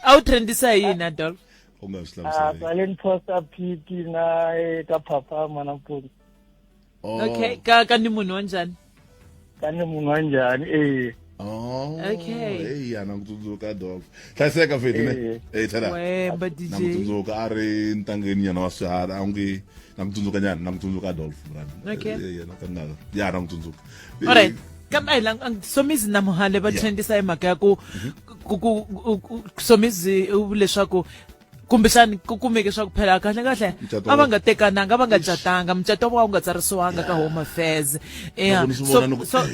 A wu trendisa yini Adolf? U nga swi hlamuseli. Ah, ni posta pic na ka Phaphama nampundzu. Oh. Okay, ka ka ni munhu wa njhani? Ka ni munhu wa njhani eh. Oh. Okay. Hey, ya na ku tsundzuka Adolf. Hlayiseka mfethu ne. Eh, tlhela. Wemba DJ. Na ku tsundzuka a ri ntangeni nyana wa swiharhi a ngi na ku tsundzuka nyana na ku tsundzuka Adolf brother. Okay. Eh, na ka nga. Ya na ku tsundzuka. All right. Kambe a hi lang Somizi na Muhale va trendisa hi mhaka ya ku ku ku Somizi u vule leswaku kumbexani ku kumeke swa ku phela kahle kahle a va nga tekananga va nga catanga mucato wa wu nga tsarisiwanga ka home affairs yeah so so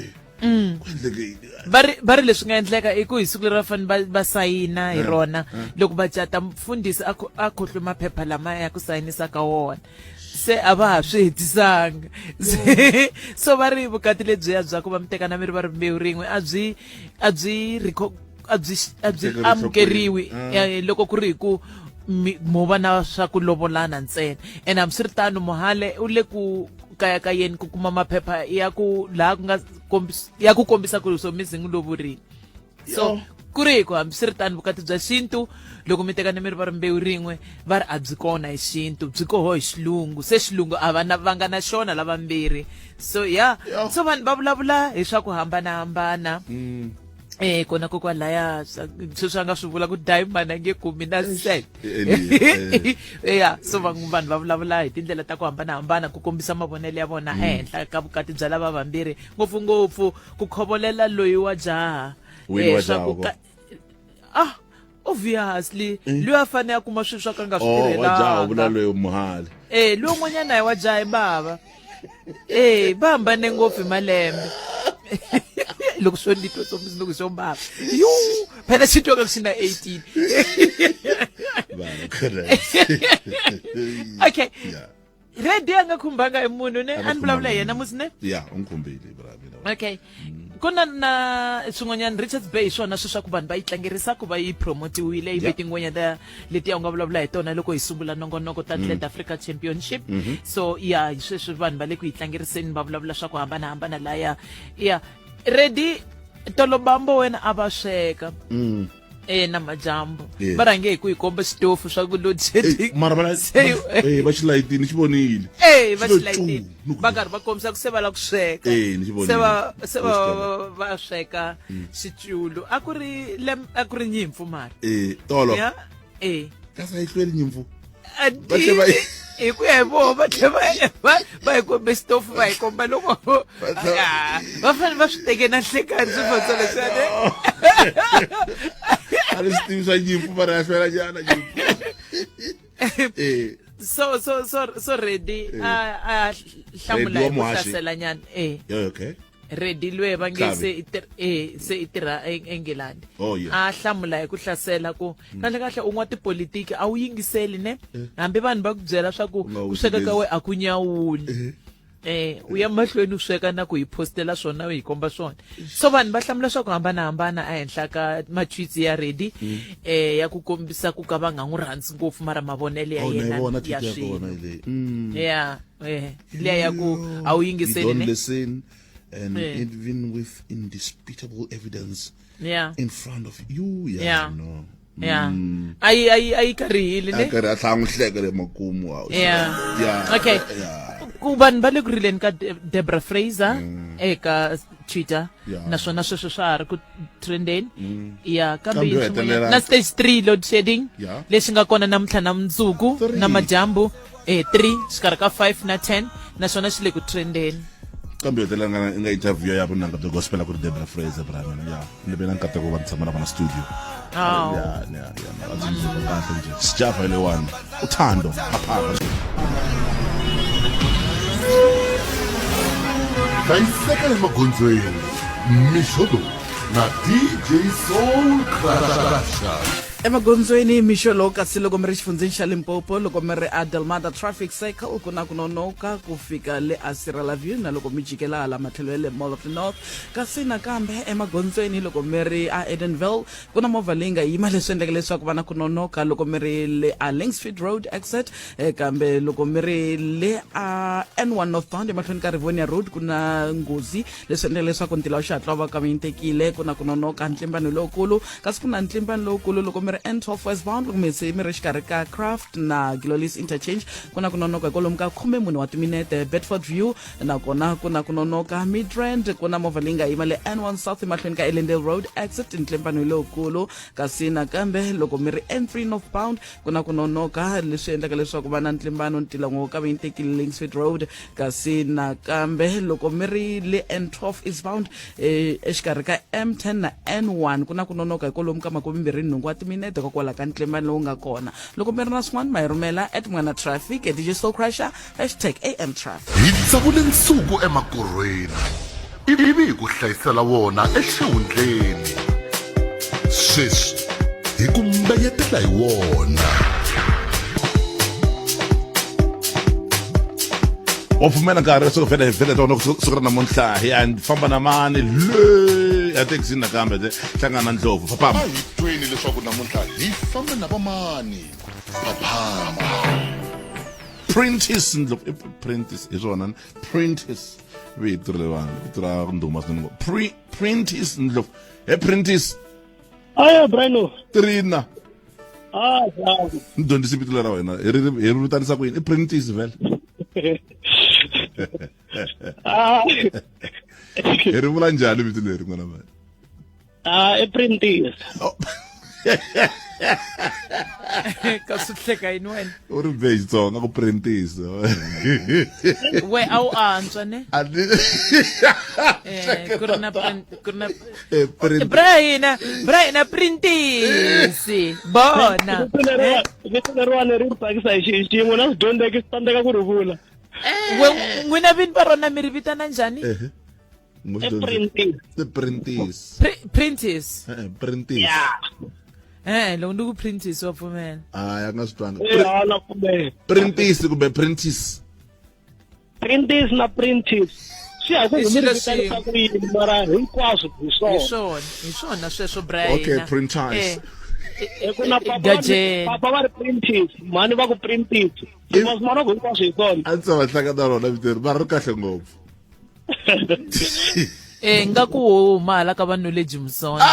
va ri va ri leswi nga endleka i ku hi siku leri va fanele va va sayina hi rona loko va cata mfundhisi a a khohlwe maphepha lama ya ku sayinisa ka wona se a va ha swi hetisanga so va ri vukati lebyiya bya ku va mi tekana mi ri va rimbewu rin'we a byi a byi a byi a byi amukeriwi eh, loko ku ri hi ku mo va na swa ku lovolana ntsena ene hambiswiritano muhale u le ku kayakayeni ku kuma maphepha ya ku laha ku nga ya ku kombisa ku Somizi n'wi lovorile so ku ri hi ku hambiswiritano vukati bya xintu loko mi tekane mi ri va rimbewu rin'we va ri a byi kona hi xintu byi koho hi xilungu se xilungu a va na va nga na xona lavambirhi so ya yeah. so vanhu va vulavula hi swa ku hambanahambana mm. Eh kona kokwalaya sweswi a nga swi vula ku diamond a nge kumi na cent ya so vanhu vanhu va vulavula hi tindlela ta ku hambanahambana ku kombisa mavonelo ya vona ehenhla ka vukati bya lava vambirhi ngopfungopfu ku khovolela loyi wa jaha eh, swa ku ah obviously eh. loyi a fanele a kuma swilo swa ka nga swi oh, tirhelanga wa jaha u vula loyi muhali eh loyi un'wanyana hi wa jaha i bava eh va hambane ngopfu hi malembe loko swo ni twa swo loko swo bava yu phela xi twa ka xi na 18 okay yeah. Ready a nga khumbanga hi munhu ne a ni vulavula hi yena musi ne ya u n'wi khumbile bra mina okay ku na na swin'wanyana Richards Bay hi swona swi swa ku vanhu va yi tlangerisa ku va yi promotiwile yi ve tingwenya ta letiya u nga vulavula hi tona loko hi sungula nongonoko ta Glad Africa Championship mm -hmm. so ya hi sweswi vanhu va le ku yi tlangeriseni va vulavula swa ku hambanahambana laya ya ready tolobambo wena a va sweka. Eh na madyambu Yeah. va rhange hi ku hi komba xitofu swa ku load shedding mara va Se- va xi layitini xi vonile Eh va Xi lo xi layitini cu, va karhi va kombisa ku se va lava ku sweka Eh, ni xi vonile. se va se va Xi tele. va sweka xiculu a ku ri lem- a ku ri nyimpfu mara Eh, tolo Ya, eh kasi a yi hlweli nyimpfu A Va tlhe va- hi ku ya hi voho va tlhe va va va hi kombe xitofu va hi komba loko Ah, va fanele va swi teke na nhlekani swifaniso leswiyani a ni swi tivi swa nyimpfu mara ya hlwela nyana nyimpfu eh so so so so ready a a hlamula Ready hi wa ku muhaxi. hlasela nyana eh yeah, okay ready lwe va nge Tlhavi. se i tir- eh se i tirha eNgilandi Oh, yeah. a hlamula hi ku hlasela ku kahle kahle u n'wa tipolitiki a wu yingiseli ne hambi vanhu va ku byela swa ku U nga ku sweka ka wu we a ku nyawuli eh u ya mahlweni u sweka na ku hi postela swona u hi komba swona so vanhu va hlamula swa ku hambanahambana ehenhla ka ma-tweets ya ready eh ya ku kombisa ku ka va nga n'wi rhandzi ngopfu mara mavonelo ya Oh, na yi yena vona ya tweet ya swilo kona leyi. Ya eh liya ya ku a wu You yingiseli don't ne listen and Yeah. even with indisputable evidence Yeah. in front of you yeah, Yeah. no Yeah. A yi a yi a yi karihile a ne karhi a tlhela a n'wi hleka le makumu wa Yeah. yeah Okay. yeah ku vanhu va le ku rileni ka Debra Fraser eka Twitter Yeah. naswona sweswo swa ha ri ku trendeni ya kambe Kambe yo yin'wana- hetelela- na stage 3 load shedding Yeah. lexi nga kona namuntlha na mundzuku na madyambu eh 3 xikarhi ka 5 na 10 naswona xi le ku trendeni kambe yo hetelela nga nga interview ya vunanga bya gospel a ku ri Debra Fraser bra mina ya ni ve na nkateko va ni tshama na vona studio Oh. ya ya ya a ndzi ndzi kahle nje sijava le one uthando phaphama hlayiseka emagondzweni mixo lowu na dj soul crusher Emagondzweni mixo lowu kasi loko mi ri xifundzeni xa limpopo loko mi ri a delmada traffic cycle ku na ku nonoka ku fika le asirala view na loko mi jikela hala matlhelo ya le mall of the north. Kasi nakambe emagondzweni loko mi ri a edenville ku na movha leyi nga yima leswi endleke leswaku va na ku nonoka loko mi ri le a lingsfield road exit. Kambe loko mi ri le a N1 northbound emahlweni ka rivonia road ku na nghozi leswi endleke leswaku ntila wa xihatla wa va kavanyintekile ku na ku nonoka ntlimbano lowukulu. Kasi ku na ntlimbano lowukulu loko mi ri N12 westbound loko mi se mi ri xikarhi ka craft na Gilolis interchange ku na ku nonoka kwalomu ka 14 wa timinete. Bedford view nakona ku na ku nonoka. Midrand ku na movha leyi nga yima le N1 south emahlweni ka Ellendale road exit ntlimbano lowukulu. Kasi nakambe loko mi ri N3 northbound ku na ku nonoka leswi endlaka leswaku va na ntlimbano ntila wo kavanyintekile Linksfield road. Kasi nakambe loko mi ri le N12 eastbound exikarhi ka M10 na N1 ku na ku nonoka hi kwalomu ka 28 wa timinete kokwalaho ka ntlimbano lowu nga kona. Loko mi ri na swin'wana ma hi rhumela at Mwana Traffic at DJ Soul Crusher hashtag AM Traffic. Hi tsavule nsuku emakorhweni ivi hi ku hlayisela wona exihundleni. Sweswi hi ku mbeyetela hi wona. Wa pfumela nkarhi leswaku vhele vhele tona siku ra namuntlha hi ya famba na mani le ya thekisini nakambe te hlangana na ndlovu phaphama. A hi tweni leswaku namuntlha hi famba na vamani. Phaphama. Prentice Ndlovu i Prentice hi swona Prentice vito leriwani vito ra ndhuma swinene ngopfu. Prentice Ndlovu he Prentice. Aya Brino. Trina. Ah, ni dyondzisi vito lera wena hi ri hi ri vitanisa ku yini i Prentice vhele. Ah. Hi ri vula njhani vito leri n'wana wa Ah, i Prentice. Ka swi hleka yini wena? U ri be Xitsonga ku Prentice. We a wu antswa ne? A ni Eh, ku ri na ku ri na Eh, Prentice. Bra hina, bra hina Prentice. Bona. Vito leriwani ri tsakisa hi xin'we na swi dyondzeki swi tsandzeka ku ri vula. We n'wina vini va rona mi ri vitana njhani? Ehe. I Prentice. I Prentice. Prentice. Eh, Prentice. Yeah. Eh, loko ndi ku Prentice wa pfumela. Hayi, a nga swi twanga. Eh, a na pfumela. Prentice kumbe Prentice. Prentice na Prentice. Swi ya ku I mi swilo ri vitanisa swin'we. ku yini mara hinkwaswo hi Hi swona. swona, hi swona sweswo bra Okay, hina. Prentice. Eh, Hi ku na papa va ri Gajeni. papa va ri Prentice, mhani va ku Prentice. Mas mana ku hinkwaswo hi swona. A ndzi tshama hlangana na rona vito leri mara ri kahle ngopfu. Eh, nga ku wo huma hala ka va Knowledge Musona.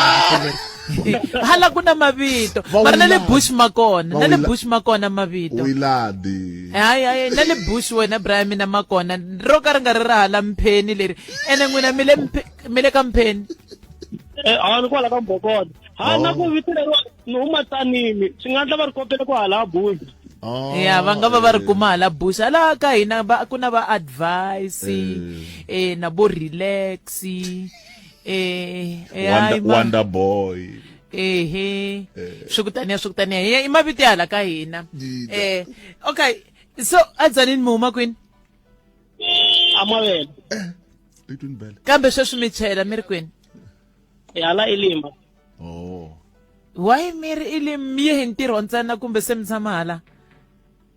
Hala ku na mavito. Va Mara na le Willard. Bush ma kona. Va Na le Willard. Bush ma kona mavito. Wiladi. Hayi hayi na le Bush wena Brian mina ma kona. Ro ka ri nga ri ra hala Mpheni leri. Ene n'wina mi le mi le ka Mpheni. Eh, a ni kwala ka Mbhokodo. Ha na ku vito leriwa ni huma Tzaneen. Swi nga endla va ri kopela ku hala Bush. Oh, Ya va nga va va ri kuma hala Bush. Hala ka hina va ku na va advice eh na bo relax eh eh, Wonder, hayi ma- Wonder Boy. ehe swi ku taniya swi ku taniya hi i mavito ya hala ka hina eh okay so adzanini mi huma kwini Amavele. Between Bell. kambe sweswi mi chela mi ri kwini Hala Elim. Oh. Why mi ri Elim mi ye hi ntirho ntsena kumbe se mi tshama hala?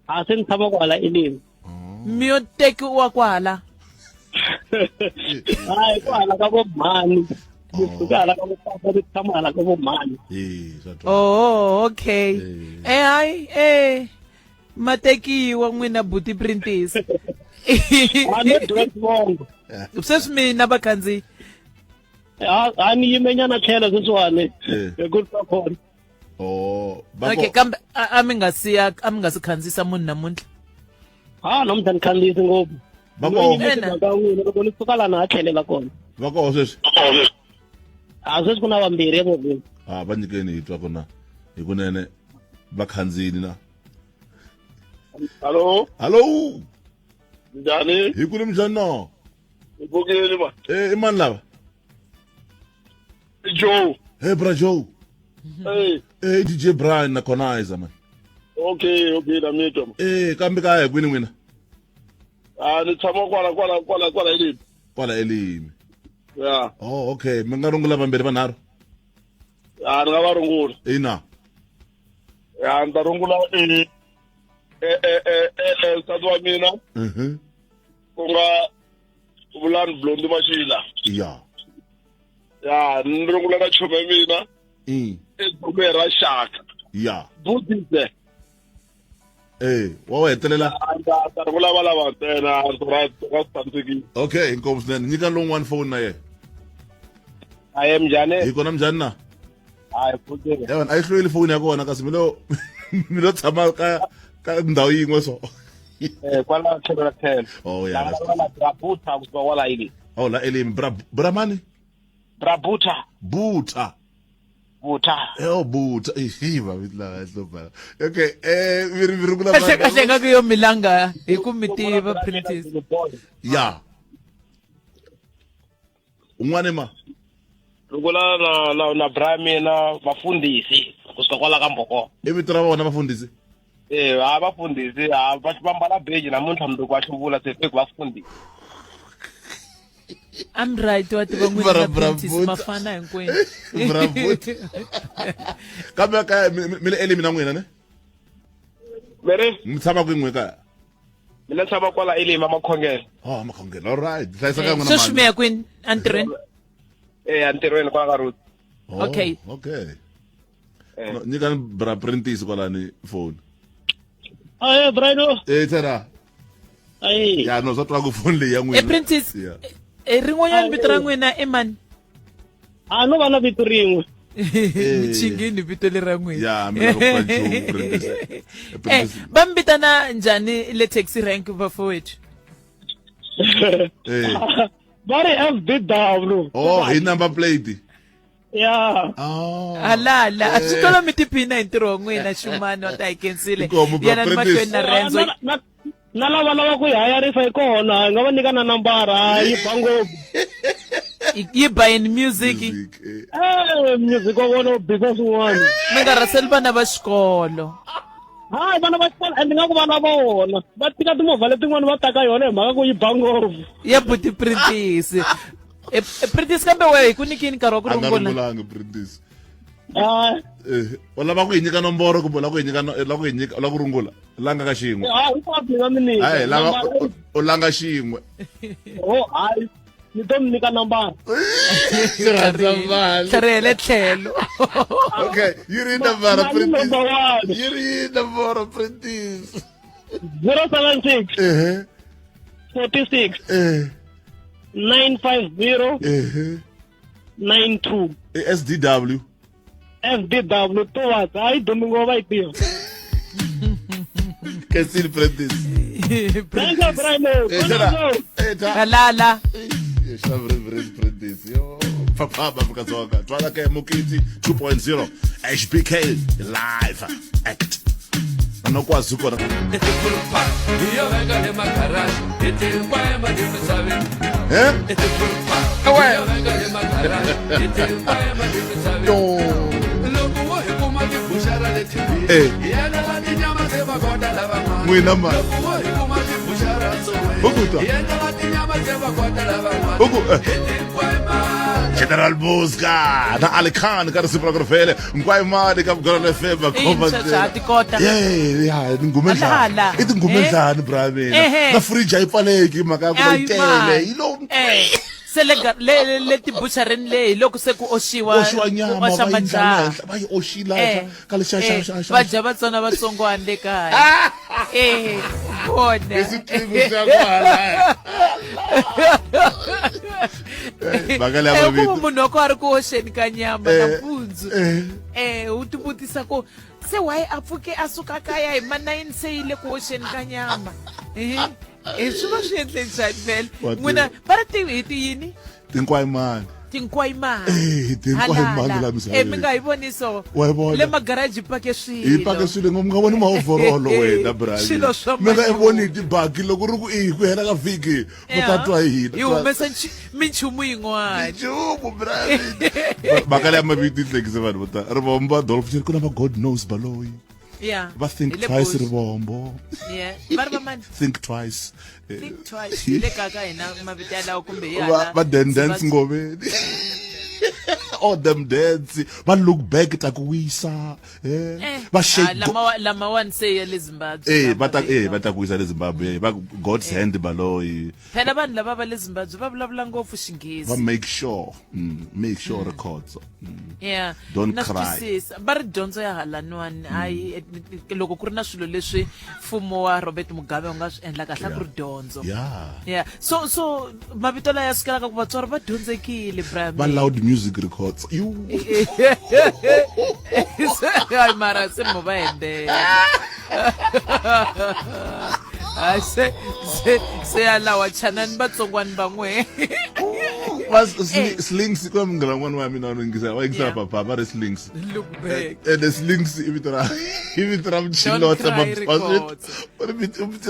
A se ni tshama kwala Elim. Mi yo tekiwa kwala. Hayi kwala ka vo mhani. Ni suka hala ka vo papa ni tshama hala ka vo mhani. Eh, swa twa. Oh, okay. Eh hayi eh matekiwa n'wina buti Printisi. A ni dyiwa xivongo. Sweswi mina vakhandziyi A ni yimenyana tlhelo sweswiwani. Eh. Hi ku twa kona. Oh, va okay ko- kambe a mi nga siya a mi nga si khandziyisa munhu namuntlha Ha namuntlha ni khandziyisi ngopfu. Va Ni ko- yimisi mhaka ya n'wina loko ni suka laha na ha tlhelela kona. Va koho sweswi. A sweswi ku na vambirhi emovheni. Ah, va nyikeni hi twa kona. Hikunene va khandziyini na. Hallo, Hallo. njhani? Hi kule minjhani no? Hi pfukile ma. Eh, i mani lava? I Joe. Hey, bra Joe. Hey, Eh, DJ Brian na Conizer man. okay, okay, na mi twa. Eh, kambe kaya hi kwini n'wina? Ah, ni tshama kwala kwala kwala kwala Elim. Kwala Elimi. Yeah. Oh, okay. Mi nga rungula vambirhi vanharhu? Ah, ni nga va rungula. Ina. Ya, ni ta rungula eh eh eh eh eh nsati wa mina ku nga Vulani Blondie Mashila. Ya. Ya, ni rungula na chomi ya mina I. i Dume ra Xaka. Ya. Buddhist. Eh, wa wa hetelela. Ta ta rungula va lava ntsena ra ra swi tshamisekile. Okay, inkomu swinene. Nyika lowun'wana phone na yena. Aye mjane. Hi kona mjani na? Hayi pfukile. Ya wena a yi hlweli phone ya kona kasi mi lo mi lo tshama ka ka ndhawu yin'we so. Eh kwala tlhelo ra tlhelo. Oh ya. La la Brabuta kusuka kwala Elim. Oh la Elim bra bra mani? Brabuta. Buta. Buta. Eh oh buta. Eh va vito la hlupha. Okay, eh mi ri mi rungula kahle kahle nga ku yo milanga hi ku mi tiva Printisi Ya. Un'wana ma. Rungula na na na bra mina vafundhisi kusuka kwala ka Mbhoko. I vito ra vona vafundhisi? Eh ha vafundhisi ha va va mbala beji namuntlha mundzuku va hluvula se fake vafundhisi. I'm right wa tiva n'wina Bra- na Printisi Brabuta. mafana hinkwenu Brabuta. Kambe kaya mi le Elimi na n'wina ne? Mere Mi tshama kwini n'we kaya? mina ni tshama kwala Elim amakhongelo. Oh, makhongelo. All right. Hlayisa ka n'wina sweswi mi mali. ya kwini entirhweni Eh entirhweni kwala ka Ruth. Oh, Okay. Okay. No, nyika ni bra Printisi kwalani phone. Aye Brian. Eh, tsena. Aye. Ya no swa twa ku phone leyi ya n'wina. Eh, Printisi. Yeah. Eh, rin'wanyana vito ra n'wina i mani A no va na vito rin'we. mi chingini vito leri ra n'wina Ya, mi lava ku pfa nchumu, Printisi. Eh, Printisi. va mi vitana njhani le taxi rank vafowethu Eh. Va ri FBW. Oh, hi number plate. Ya. Oh. Halala, a swi tolo mi tiphina hi ntirho wa n'wina xumani wa ta hi khensile Inkomu, bra yana ni mahlweni na rendzo Na- na- na lava lava ku yi hayarisa yi kona hi nga va nyika na nambara yi ba ngopfu yi ba in music eh music wa vona wu bisa swin'wana mi nga rhaseli vana va xikolo hayi vana va xikolo and nga ku vana va vona va tika timovha letin'wana va taka yona hi mhaka ku yi ba ngopfu ya buti Printisi Eh, eh, Printisi kambe wehe hi ku nyikini nkarhi wa ku A nga rungula rungulangi Printisi. Ah. Eh, u lava ku hi nyika nomboro kumbe u lava ku hi nyika no- u lava ku hi nyika u lava ku rungula langa ka xin'we. hayi hinkwaswo ni nga mi nyika Hayi, lava u langa xin'we. oh hayi ni to mi nyika nambara Rhandza mali. tlharihele tlhelo Okay, yi ri nambara Mali Printisi. number one. Yi ri nambara Printisi. 076 Eh. 46 Eh. 950 Eh. 92 SDW. FDW Towards hayi Domingo va yi tiva. Kesile Prentice. Thank you Brian. Eh, xana- eh, ta- Halala. Eh, xana Prentice yo. Phaphama Afrika Dzonga. Twala ke Mokiti 2.0 HBK live act. Anokwazi kona. Eh? Eh. N'wina ma. Ukuta. Uku. eh. General Bosca na Ali Khan ka risimu ra ku ri vhele nkwayimani ka Vugololo FM va khoma Eyi, sweswo ha ti kota. Yeah, yeah, tinghumendlani Halala. i tinghumendlani bra mina Ehe. na fridge a yi pfaleki hi mhaka ya ku va yi tele yi lo Eh, se le ga- le le- le tibucharini leyi loko se ku oxiwa oxiwa nyama ku oxa va yi ndla majaha. henhla va yi oxila Eh, henhla ka lexiya xa eh, xa xa va dya vatsona vatsongwana le kaya eh vona Leswiqingo swa kwala. Eh, mhaka leya Eh, mavito. ku munhu wa ko a ri ku oxeni ka nyama Eh, nampundzu eh u tivutisa ku se why a pfuke a suka kaya hi ma 9 se yi le ku oxeni ka nyama eh eh, swi va swi endle njhani vhele Wa tiva. n'wina va ri ti hi ti yini tinkwayimani tinkwayimani Eh, tinkwayimani la misaveni. eh mi nga hi voni so Wa yi vona? le magaraji pake swilo hi pake swilo mi nga voni maovorolo wena Brian. Swilo swa mi nga voni hi tibaki loko ri ku i ku hela ka vhiki mi ta twa hi hina hi humesa minchumu yin'wana minchumu Brian. mhaka leya mavito yi hlekise vanhu vo tala rivombo adolf ku na va god knows baloyi yeah va think Hi le twice Bush. rivombo yeah va ri va mani think twice Eh, think twice hi le kaya ka hina mavito yalawo kumbe hi va hala va dan dance Zimbabwe. ngoveni all them dance va look back ta ku wisa eh Eh, va shake ah, lamawa- lamawani se ya le zimbabwe eh va ta eh va ta ku wisa le Zimbabwe va God's hand baloyi phela vanhu lava va le zimbabwe va vulavula ngopfu xinghezi va make sure make sure records yeah Don't na swi cry. twisisa va ri dyondzo ya halaniwani hayi loko ku ri na swilo leswi mfumo wa robert mugabe wu nga swi endla kahle a ku ri dyondzo yeah yeah so so mavito laya ya sukelaka ku vatswari va dyondzekile brian va loud music records you hayi mara se mo va hembela hayi se se se yalawa chanani vatsongwani van'we va slings ku na munghana un'wana wa mina wa yingisela wa yingisela Yeah. papa va ri slings look back ene slings i vito ra i vito ra muchini Don't wa tsema cry records.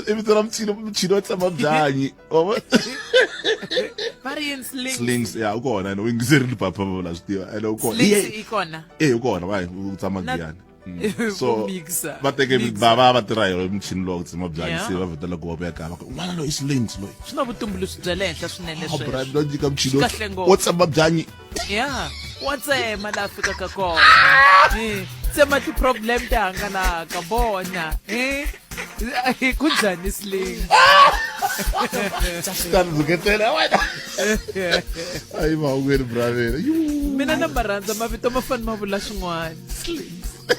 i vito ra muchini muchini wa tsema byanyi Wa vona? va ri yini slings slings ya u kona ene u yingiserile papa va la swi tiva ene u kona slings i kona e u kona va u tshama Na- giyani Vo so mixer. va teke Mixer. va va va tirha hi yona muchini lowu wa ku tsema byanyi Yeah. se va vhetela ku va vuya kaya va ku n'wana loyi i slings loyi swi na vutumbuluxi bya le henhla swinene Ah, Brian, sweswo no nyika muchini Swi kahle ngopfu. wo tsema byanyi ya wa tsema laha fikaka kona Eh, tsema ti-problem ti hangalaka vona Eh, ku njhani sling tani rhuketela wena ayi mahungwini bravela mina na ma rhandza mavito ma fane ma vula swin'wana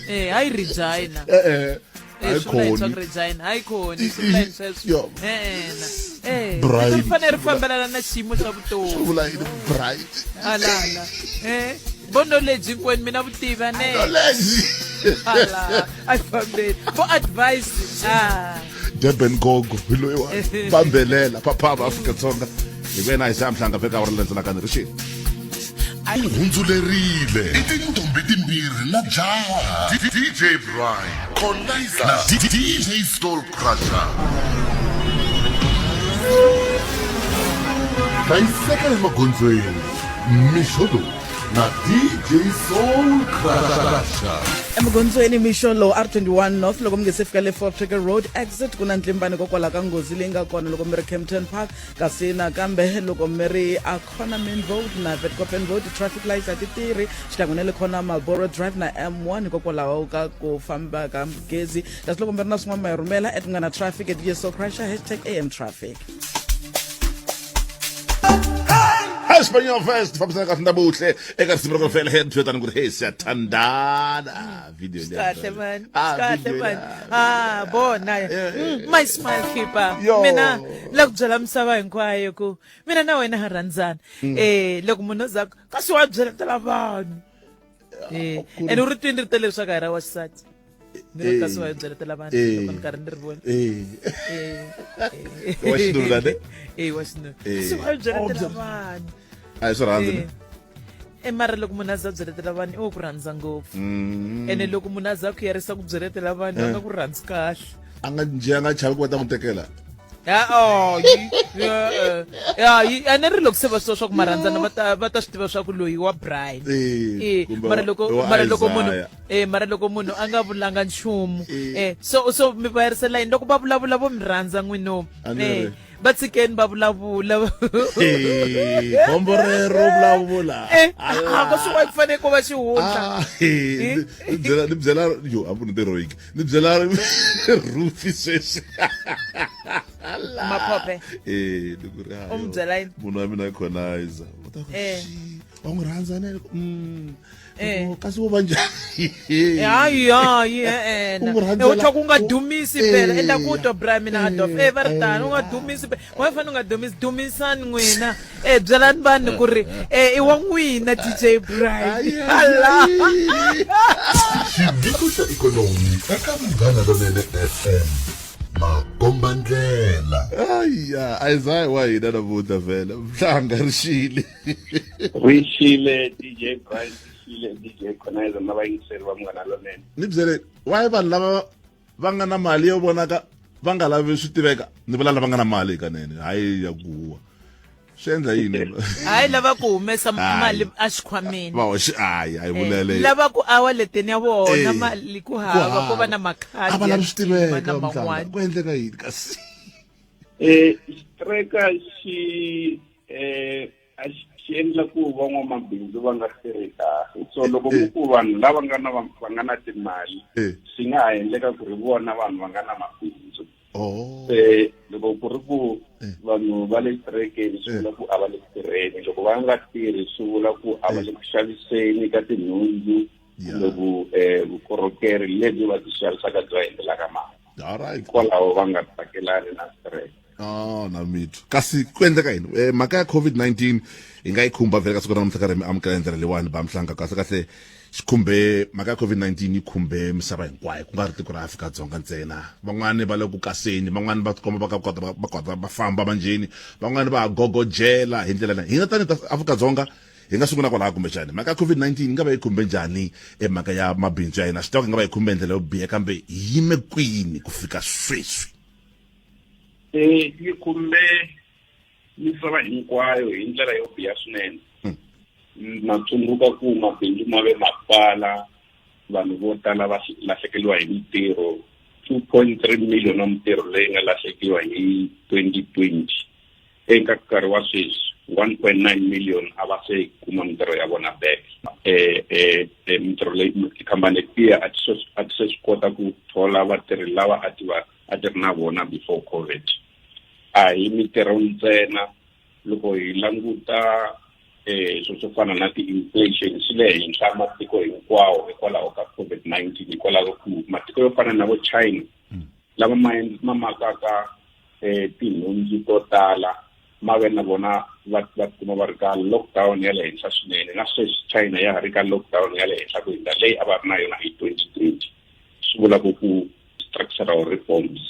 eh hayi regina e-e Eh, hayi swi vula yini swa khoni ku regina hayi khoni swi vula yini sweswo Yo. e-e na eh Brian. vito ri fanele ri fambelana na xiyimo xa vutomi swi vula yini bright alala eh vo knowledge hinkwenu mina vutivi a ne knowledge ala a yi fambeni vo advice ah durban gogo hi loyi wa bambelela phaphama afrika-dzonga hi ku yena a hi xa mhlanga veka ri landzelaka ni ri xini U hundzulerile i tintombi timbirhi na jaha dj brian conizer na dj soul crusher hlayiseka emagondzweni mixo lowu na dj soul crusher emagondzweni mixo lowu r21 north loko mi nge se fika le fort Trigger road exit ku na ntlimbani hikokwalaho ka nghozi leyi nga kona loko mi ri campton park kasi nakambe loko mi ri a corner main road na vetkopen road traffic lights a ti tirhi xikan'we na le corner marlboro drive na m1 hikokwalaho ka ku famba ka gezi kasi loko mi ri na swin'wana ma hi rhumela at munghana traffic at dj crusher hashtag am traffic Espanol Fest fambisana kahle na buhle eka risimu ra ku fela head tani ku ri hey siyathandana video Swi leya kahle man Ah, swi kahle video man leya. ah bona my smile keeper Yo. mina la ku byela misava hinkwayo ku mina na wena ha rhandzana eh loko munhu o za ku, kasi wa byeletela vanhu Eh, ene u ri twini rito leri swa ka hi ra wa xisati ni ri Eh. kasi wa yi byeletela vanhu Eh. loko ni karhi ni ri vona Eh. Eh, eh. Wa xinuna ne? Eh, wa xinuna Eh. kasi wa yi byeletela Oh, vanhu a hi swi rhandzi ne? Eh. Eh, mara loko munhu a za byeletela vanhu i wo ku rhandza ngopfu Mm. ene loko munhu a za ku yarisa ku byeletela vanhu a Eh. nga ku rhandzi kahle a nga njhe a nga chavi ku va ta n'wi tekela Ya, oh, yi- ya, eh, ya, yi- a ni ri loko se va swi tiva swa ku marhandzana va ta va ta swi tiva swa ku loyi wa Brian Eh, Eh, kumbe mara wa- loko wa mara loko munhu Isaiah. eh mara loko munhu a nga vulanga nchumu eh so so mi va yerisela yini loko va vulavula vo mi rhandza n'wino A ni eh ri. va tshikeni va vulavula Eh, khombo rero vulavula eh a va swi wa ku fanele ku va xihundla Ah, eh, ni byela ni byela yo a ni tirhoyiki ni byela rufi sweswi maphophe eh ni ku ri U n'wi byela yini? munhu wa mina khonaiza u ta ku eh wa n'wi rhandza ne Eh. kasi wo va njhani hayi hayi e-e U n'wi rhandzela- u tlha ku nga dumisi phela Eh. endla ku twa bra mina adolf e va ri tano u nga dumisi phela wa fanele u nga dumisi dumisani n'wina e byelani vanhu ku ri e i wa n'wina dj brian Ala. Xiviko xa ikhonomi eka Munghana Lonene FM. Makombandlela. Aya, Isaiah wa hina namuntlha vhele mhlanga ri xile ri xile dj brian ri xile dj conizer na vayingiseri va munghana lonene ni byele why vanhu lava va nga na mali yo vonaka va nga lavi swi tiveka ni vula lava nga na mali hikanene hayi ya ku huwa swi endla yini hayi lava ku humesa Hayi. mali exikhwameni va hoxe hayi hayi vulele lava ku awaleteni ya vona Eh, mali ku hava ku va na a makhadi va ya lavi swi ntima tiveka na mhlanga man'wana ku endleka yini kasi eh xitreka xi eh a xi xi endla ku van'wamabindzu va nga tirhi kahle so loko mu ku vanhu lava nga na va nga na timali swi nga ha endleka ku ri vona vanhu va nga na mabindzu oh se loko ku ri ku vanhu va le xiterekeni swi vula ku a va le ku tirheni loko va nga tirhi swi vula ku a va le ku xaviseni ka tinhundzu kumbe ku vukorhokeri lebyi va byi xavisaka byi va endlelaka mali alright hikwalaho va nga tsakelani na stress Oh, na mitwa kasi ku endleka yini eh, mhaka ya covid-19 hi nga yi khumba vhele ka siku ra namuntlha ka ri mi amukela hi ndlela leyiwani ba mhlanga kahle kahle xi khumbe mhaka ya covid-19 yi khumbe misava hinkwayo ku nga ri tiko ra afrika-dzonga ntsena van'wani va le ku kaseni van'wani va tikomba va ka kota va kota va famba manjheni van'wani va ha gogojela hi ndlela leyi hina tanihi ta afrika-dzonga hi nga sungula kwalaho kumbexani mhaka ya covid-19 yi nga va yi khumbe njhani emhaka ya mabindzu ya hina swi tiva ku yi nga va yi khumbe hi ndlela yo biha kambe hi yime kwini ku fika sweswi Eh, yi khumbe misava hinkwayo hi ndlela yo biha swinene na tsundzuka ku mabindzu ma ve ma pfala vanhu vo tala va lahlekeriwa hi mintirho 2.3 million wa mintirho leyi nga lahlekiwa hi 2020 eka nkarhi wa sweswi 1.9 million a va se kuma mintirho ya vona back eh eh eh, mintirho leyi tikhampani letiya a ti se a ti se swi kota ku thola vatirhi lava a ti va a ti ri na vona before covid a hi mintirho ntsena loko hi languta eh swo swo fana na ti-inflation swi le henhla matiko hinkwawo hikwalaho ka COVID-19 hikwalaho ku matiko yo fana na vo China lava ma ma makaka eh tinhundzu to tala ma ve na vona va va tikuma va ri ka lockdown ya le henhla swinene na sweswi China ya ha ri ka lockdown ya le henhla ku hundza leyi a va ri na yona hi 2020 swi vula ku ku structural reforms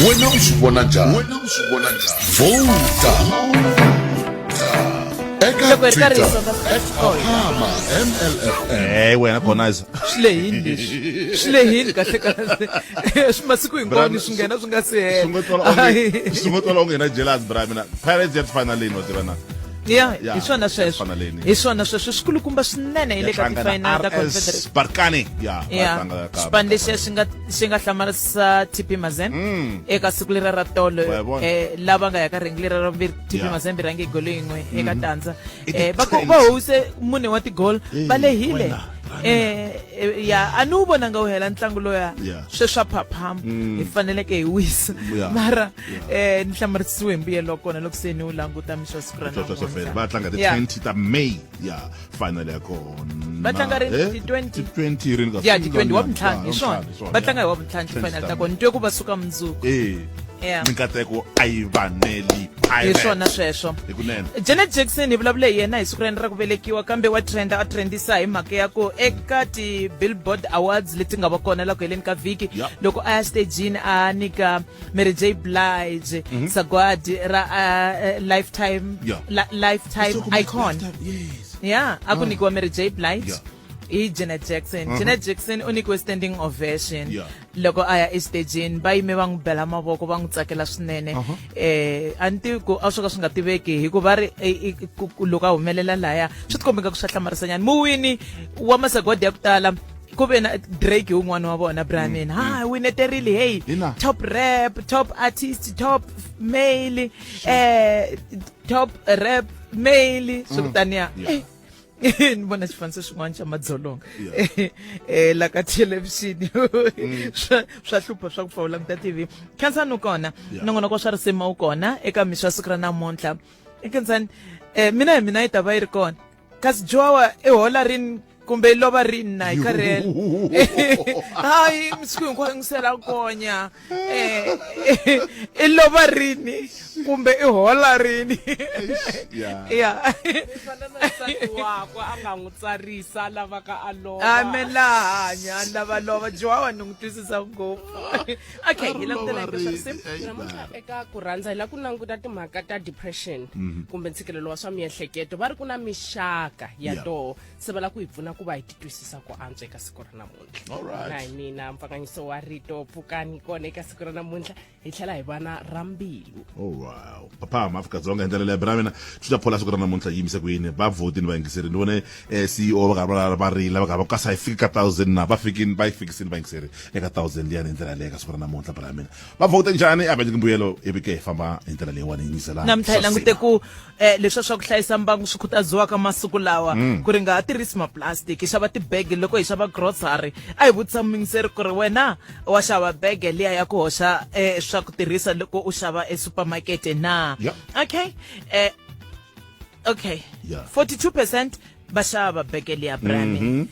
Wena u swi vona njhani? Wena u swi vona njhani? Vota eka Loko hi ri karhi hi Twitter songa- at Phaphama MLFM. Eh wena khonaiza swi lehini leswi swi lehini kahle kahle swi masiku hinkwawo ni swi nghena swi nga si hela swi ngo twala onge swi ngo twala onge na jealous bra mina Pirates ya tifanaleni wa tiva na ya Ya, hi swona sweswo tifanaleni. hi swona sweswo swi kulukumba swinene hi le ka Ya tlanga na ti-final ta RS confederation Barkane ya va ya tlanga ka xipano lexiya xi nga xi nga hlamarisa TP Mazembe eka siku leriya ra tolo Wa yi vona? eh, lava nga ya ka rhengu leriya ra vumbirhi TP Ya. Mazembe rhange hi golo yin'we eka Mhm. tandza I eh, va ti-20. va howise mune wa tigolo Eh, va lehile wena, eh, eh, ya a ni wu vonanga wu hela ntlangu loya Yeah. sweswa phaphama hi faneleke hi wisa Yeah. mara eh, ni hlamarisiwe hi mbuyelo wa kona loko se ni wu languta mixo wa siku ra Swa- swa- swa namuntlha. fela va tlanga ti Yeah. 20 ta May ya final ya kona Va tlanga rini? Eh, Ti 20? ti 20 rini ka ya ti 20 wa vuntlhanu Ya, hi swona hi swona, va tlanga hi ya. wa vuntlhanu 20 ti-final ta ta kona ni twe ku va suka mundzuku Eh. Yeah. Minkateko a yi vaneli Hi swona sweswo. Hi kunene. Janet Jackson hi vulavule hi yena hi siku ra yena ra ku velekiwa, kambe wa trenda, a trendisa hi mhaka ya ku eka ti-Billboard Awards leti nga va kona la ku heleni ka vhiki, loko a ya stagini a nyika Mary J Blige sagwadi ra lifetime, lifetime icon. Lifetime, yes. Yeah, a ku nyikiwa Mary J Blige hi Janet Jackson. Janet Jackson u nyikiwe standing ovation loko a ya exitejini, va yime va n'wi bela mavoko, va n'wi tsakela swinene. A ni tivi ku a swo ka swi nga tiveki, hikuva va ri loko a humelela laya swi tikombe nga ku swa hlamarisanyana. Muwini wa masagwadi ya ku tala ku ve na Drake, hi wun'wana wa vona, Bramin. Ha wineterile, hey. Ina. Top rap, top artist, top male, top rap male, swi ku taniya. Ni vona xifaniso xin'wana xa madzolonga la ka thelevhixini. Swa hlupha swa ku pfa u languta TV. Khansani u kona. Nongonoko wa swa risima wu kona eka mixo ya siku ra namuntlha. I Khansani, mina hi mina yi ta va yi ri kona, kasi Jowa i hola rini kumbe i lova rini na hi karhele? Hayi, misiku hinkwayo ngisela konya. I lova rini kumbe i hola rini? Ya. Fana na nsati wakwe a nga n'wi tsarisa, a lavaka a lova. Ame laha hanya a lava lova. Jowa ni n'wi twisisa ngopfu. Okay, hi langutela eka swa risimu. Namuntlha eka ku rhandza hi lava ku languta timhaka ta depression kumbe ntshikelelo wa swa miehleketo. Va ri ku na mixaka ya toho, se va lava ku hi pfuna ku va hi titwisisa ku antswa eka siku ra namuntlha. All right. Na hi mina mpfanganyiso wa rito pfukani kona eka siku ra namuntlha, hi tlhela hi va na ra mbilu. Oh wow. Phaphama Afrika-Dzonga hi ndlela leyi bra mina xuta phola siku ra namuntlha yi yimise ku yini va vhoti ni vayingiseri. Ni vone CEO va karhi va rila, va karhi va kasi a yi fiki ka 1000 na va fikini, va yi fikisini vayingiseri eka 1000 liyani hi ndlela leyi ka siku ra namuntlha. Bra mina va vhote njhani a va nyiki mbuyelo, ivi ke hi famba hi ndlela leyiwani hi nyisela. Namuntlha hi langute ku leswiya swa ku hlayisa mbangu swi khutaziwaka masiku lawa, ku ri nga ha tirhisi maplastic, hi xava tibege loko hi xava grocery. A hi vutisa muyingiseri ku ri wena wa xava bege liya ya ku hoxa swa ku tirhisa loko u xava esupermarket na? Okay, okay. 42% va xava bege liya, brami.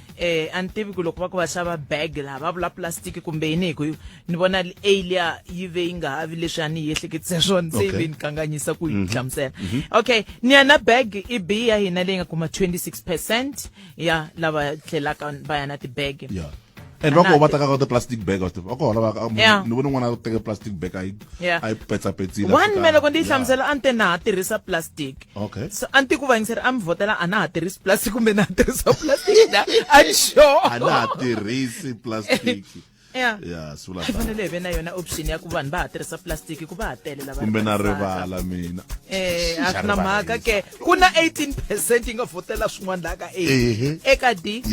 A ni tivi ku loko va ku va xava bag laha va vula plastic kumbe yini, hi ku ni vona a liya yi ve yi nga ha vi leswi a ni yi ehleketise swona, se yi ve ni kanganyisa ku yi hlamusela. Okay, ni ya na bag i B ya hina leyi nga kuma 26% ya lava tlhelaka va ya na tibege. Yeah. And va koho va tekaka ti-plastic bag, wa swi tiva. Va koho lava ni vone n'wana a teke plastic bag, a yi a yi petsapetsile. One me loko ndi yi hlamusela a ni te na ha tirhisa plastic. So a ni tivi ku vayingiseri a mi vhotela a na ha tirhisi plastic kumbe na ha tirhisa plastic na, a ni sure. A na ha tirhisi plastic. Yeah, swi vula Hi fanele hi ve na yona option ya ku vanhu va ha tirhisa plastic, ku va ha tele lava kumbe na rivalisaka. Rivala mina. A Xa swi na mhaka rivalisa. ke ku na 18% yi nga vhotela swin'wana laha ka A. Eka D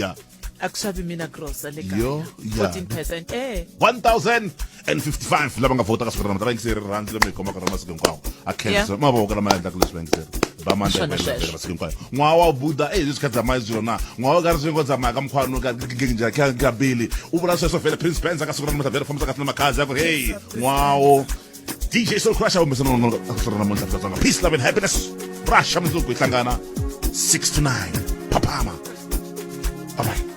a ku xavi mina grosa le kaya. Yo, ya. 14%. 1055 lava nga vhota ka siku ra namuntlha. Vayingiseri, rirhandzu leri mi hi kombaka ra masiku hinkwawo a khensa mavoko lama endlaka leswi. Vayingiseri va Swona sweswo. Mandebele masiku hinkwayo n'wawa wa buda e leswi kha tsamaya swilo na n'wawa ka ri swi tsamaya ka mkhwano ka ka bili u vula sweswo vhele Prince Benz ka siku ra namuntlha vhele fambisa kahle na makhazi ya ku ri hey n'wawo DJ Soul Crusher humesa nongonoko ka siku ra namuntlha Afrika-Dzonga. Peace, love and happiness. Rasha mundzuku hi hlangana 6 to 9. Phaphama, bye bye.